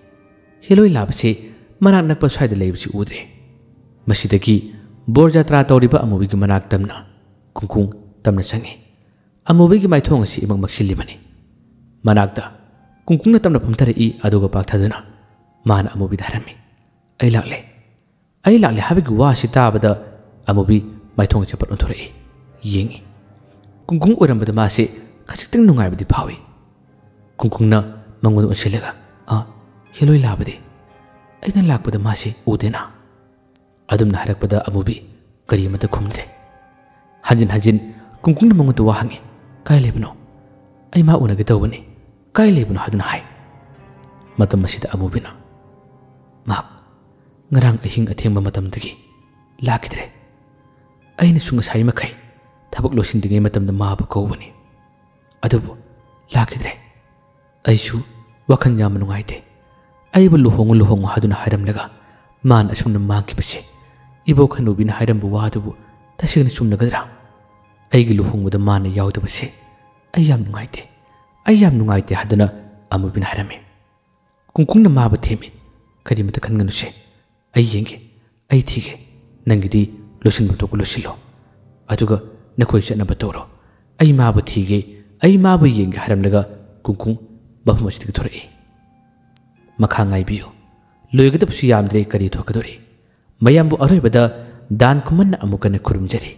ꯍꯦꯂꯣꯏ ꯂꯥꯕꯁꯤ ꯃꯅꯥꯛ ꯅꯛꯄ ꯁ꯭ꯋꯥꯏꯗ ꯂꯩꯕꯁꯤ ꯎꯗ꯭ꯔꯦ꯫ ꯃꯁꯤꯗꯒꯤ ꯕꯣꯔ ꯖꯥꯇ꯭ꯔꯥ ꯇꯧꯔꯤꯕ ꯑꯃꯨꯕꯤꯒꯤ ꯃꯅꯥꯛ ꯇꯝꯅ ꯀꯨꯡꯀꯨꯡ ꯇꯝꯅ ꯆꯪꯏ꯫ ꯑꯃꯨꯕꯤꯒꯤ ꯃꯥꯏꯊꯣꯡ ꯑꯁꯤ ꯏꯃꯛ ꯃꯛꯁꯤꯜꯂꯤꯕꯅꯤ꯫ ꯃꯅꯥꯛꯇ ꯀꯨꯡꯀꯨꯡꯅ ꯇꯞꯅ ꯐꯝꯊꯔꯛꯏ, ꯑꯗꯨꯒ ꯄꯥꯛꯊꯗꯨꯅ ꯃꯥꯅ ꯑꯃꯨꯕꯤꯗ ꯍꯥꯏꯔꯝꯃꯤ, "ꯑꯩ ꯂꯥꯛꯂꯦ, ꯑꯩ ꯂꯥꯛꯂꯦ" ꯍꯥꯏꯕꯒꯤ ꯋꯥ ꯑꯁꯤ ꯇꯥꯕꯗ ꯑꯃꯨꯕꯤ ꯃꯥꯏꯊꯣꯡ ꯑꯁꯤ ꯄꯠ ꯑꯣꯟꯊꯣꯔꯛꯏ꯫ ꯌꯦꯡꯏ꯫ ꯀꯨꯡꯀꯨꯡ ꯑꯣꯏꯔꯝꯕꯗ ꯃꯥꯁꯦ ꯈꯖꯤꯛꯇꯪ ꯅꯨꯡꯉꯥꯏꯕꯗꯤ ꯐꯥꯎꯏ꯫ ꯀꯨꯡꯀꯨꯡꯅ ꯃꯉꯣꯟꯗ ꯑꯣꯟꯁꯤꯜꯂꯒ, "ꯑ, ꯍꯦꯂꯣꯏ ꯂꯥꯕꯗꯤ? ꯑꯩꯅ ꯂꯥꯛꯄꯗ ꯃꯥꯁꯦ ꯎꯗꯦꯅ?" ꯑꯗꯨꯝꯅ ꯍꯥꯏꯔꯛꯄꯗ ꯑꯃꯨꯕꯤ ꯀꯔꯤꯃꯠꯇ ꯈꯨꯝꯗ꯭ꯔꯦ꯫ ꯍꯟꯖꯤꯟ ꯍꯟꯖꯤꯟ ꯀꯨꯡꯀꯨꯡꯅ ꯃꯉꯣꯟꯗ ꯋꯥ ꯍꯪꯉꯤ, "ꯀꯥꯏ ꯂꯩꯕꯅꯣ? ꯑꯩ ꯃꯥ ꯎꯅꯒꯦ ꯇꯧꯕꯅꯤ꯫ ꯀꯥꯏ ꯂꯩꯕꯅꯣ?" ꯍꯥꯏꯗꯨꯅ ꯍꯥꯏ꯫ ꯃꯇꯝ ꯑꯁꯤꯗ ꯑꯃꯨꯕꯤꯅ, "ꯃꯍꯥꯛ ꯉꯔꯥꯡ ꯑꯍꯤꯡ ꯑꯊꯦꯡꯕ ꯃꯇꯝꯗꯒꯤ ꯂꯥꯛꯈꯤꯗ꯭ꯔꯦ꯫ ꯑꯩꯅꯁꯨ ꯉꯁꯥꯏ ꯃꯈꯩ ꯊꯕꯛ ꯂꯣꯏꯁꯤꯟꯗ꯭ꯔꯤꯉꯩ ꯃꯇꯝꯗ ꯃꯥꯕꯨ ꯀꯧꯕꯅꯤ, ꯑꯗꯨꯕꯨ ꯂꯥꯛꯈꯤꯗ꯭ꯔꯦ꯫ ꯑꯩꯁꯨ ꯋꯥꯈꯜ ꯌꯥꯝꯅ ꯅꯨꯡꯉꯥꯏꯇꯦ꯫ ꯑꯩꯕꯨ ꯂꯨꯍꯣꯡꯉꯨ ꯂꯨꯍꯣꯡꯉꯨ ꯍꯥꯏꯗꯨꯅ ꯍꯥꯏꯔꯝꯂꯒ ꯃꯥꯅ ꯑꯁꯨꯝꯅ ꯃꯥꯡꯈꯤꯕꯁꯦ, ꯏꯕꯣꯛ ꯍꯅꯨꯕꯤꯅ ꯍꯥꯏꯔꯝꯕ ꯋꯥꯗꯨꯕꯨ ꯇꯁꯦꯡꯅ ꯆꯨꯝꯂꯒꯗ꯭ꯔꯥ? ꯑꯩꯒꯤ ꯂꯨꯍꯣꯡꯕꯗ ꯃꯥꯅ ꯌꯥꯎꯗꯕꯁꯦ ꯑꯩ ꯌꯥꯝ ꯅꯨꯡꯉꯥꯏꯇꯦ, ꯑꯩ ꯌꯥꯝ ꯅꯨꯡꯉꯥꯏꯇꯦ ꯍꯥꯏꯗꯨꯅ ꯑꯃꯨꯕꯤꯅ ꯍꯥꯏꯔꯝꯃꯤ꯫ ꯀꯨꯡꯀꯨꯡꯅ ꯃꯥꯕꯨ ꯊꯦꯝꯃꯤ꯫ "ꯀꯔꯤꯃꯇ ꯈꯟꯒꯅꯨꯁꯦ, ꯑꯩ ꯌꯦꯡꯒꯦ, ꯑꯩ ꯊꯤꯒꯦ꯫ ꯅꯪꯒꯤꯗꯤ ꯂꯣꯏꯁꯤꯟꯐꯝ ꯊꯣꯛꯄ ꯂꯣꯏꯁꯤꯜꯂꯣ, ꯑꯗꯨꯒ ꯅꯈꯣꯏ ꯆꯠꯅꯕ ꯇꯧꯔꯣ꯫ ꯑꯩ ꯃꯥꯕꯨ ꯊꯤꯒꯦ, ꯑꯩ ꯃꯥꯕꯨ ꯌꯦꯡꯒꯦ" ꯍꯥꯏꯔꯝꯂꯒ ꯀꯨꯡꯀꯨꯡ ꯃꯐꯝ ꯑꯁꯤꯗꯒꯤ ꯊꯣꯔꯛꯏ꯫ ꯃꯈꯥ ꯉꯥꯏꯕꯤꯌꯨ꯫ ꯂꯣꯏꯒꯗꯕꯁꯨ ꯌꯥꯝꯗ꯭ꯔꯦ, ꯀꯔꯤ ꯊꯣꯛꯀꯗꯣꯔꯤ? ꯃꯌꯥꯝꯕꯨ ꯑꯔꯣꯏꯕꯗ ꯗꯥꯟ ꯈꯨꯃꯟꯅ ꯑꯃꯨꯛ ꯍꯟꯅ ꯈꯨꯔꯨꯝꯖꯔꯤ꯫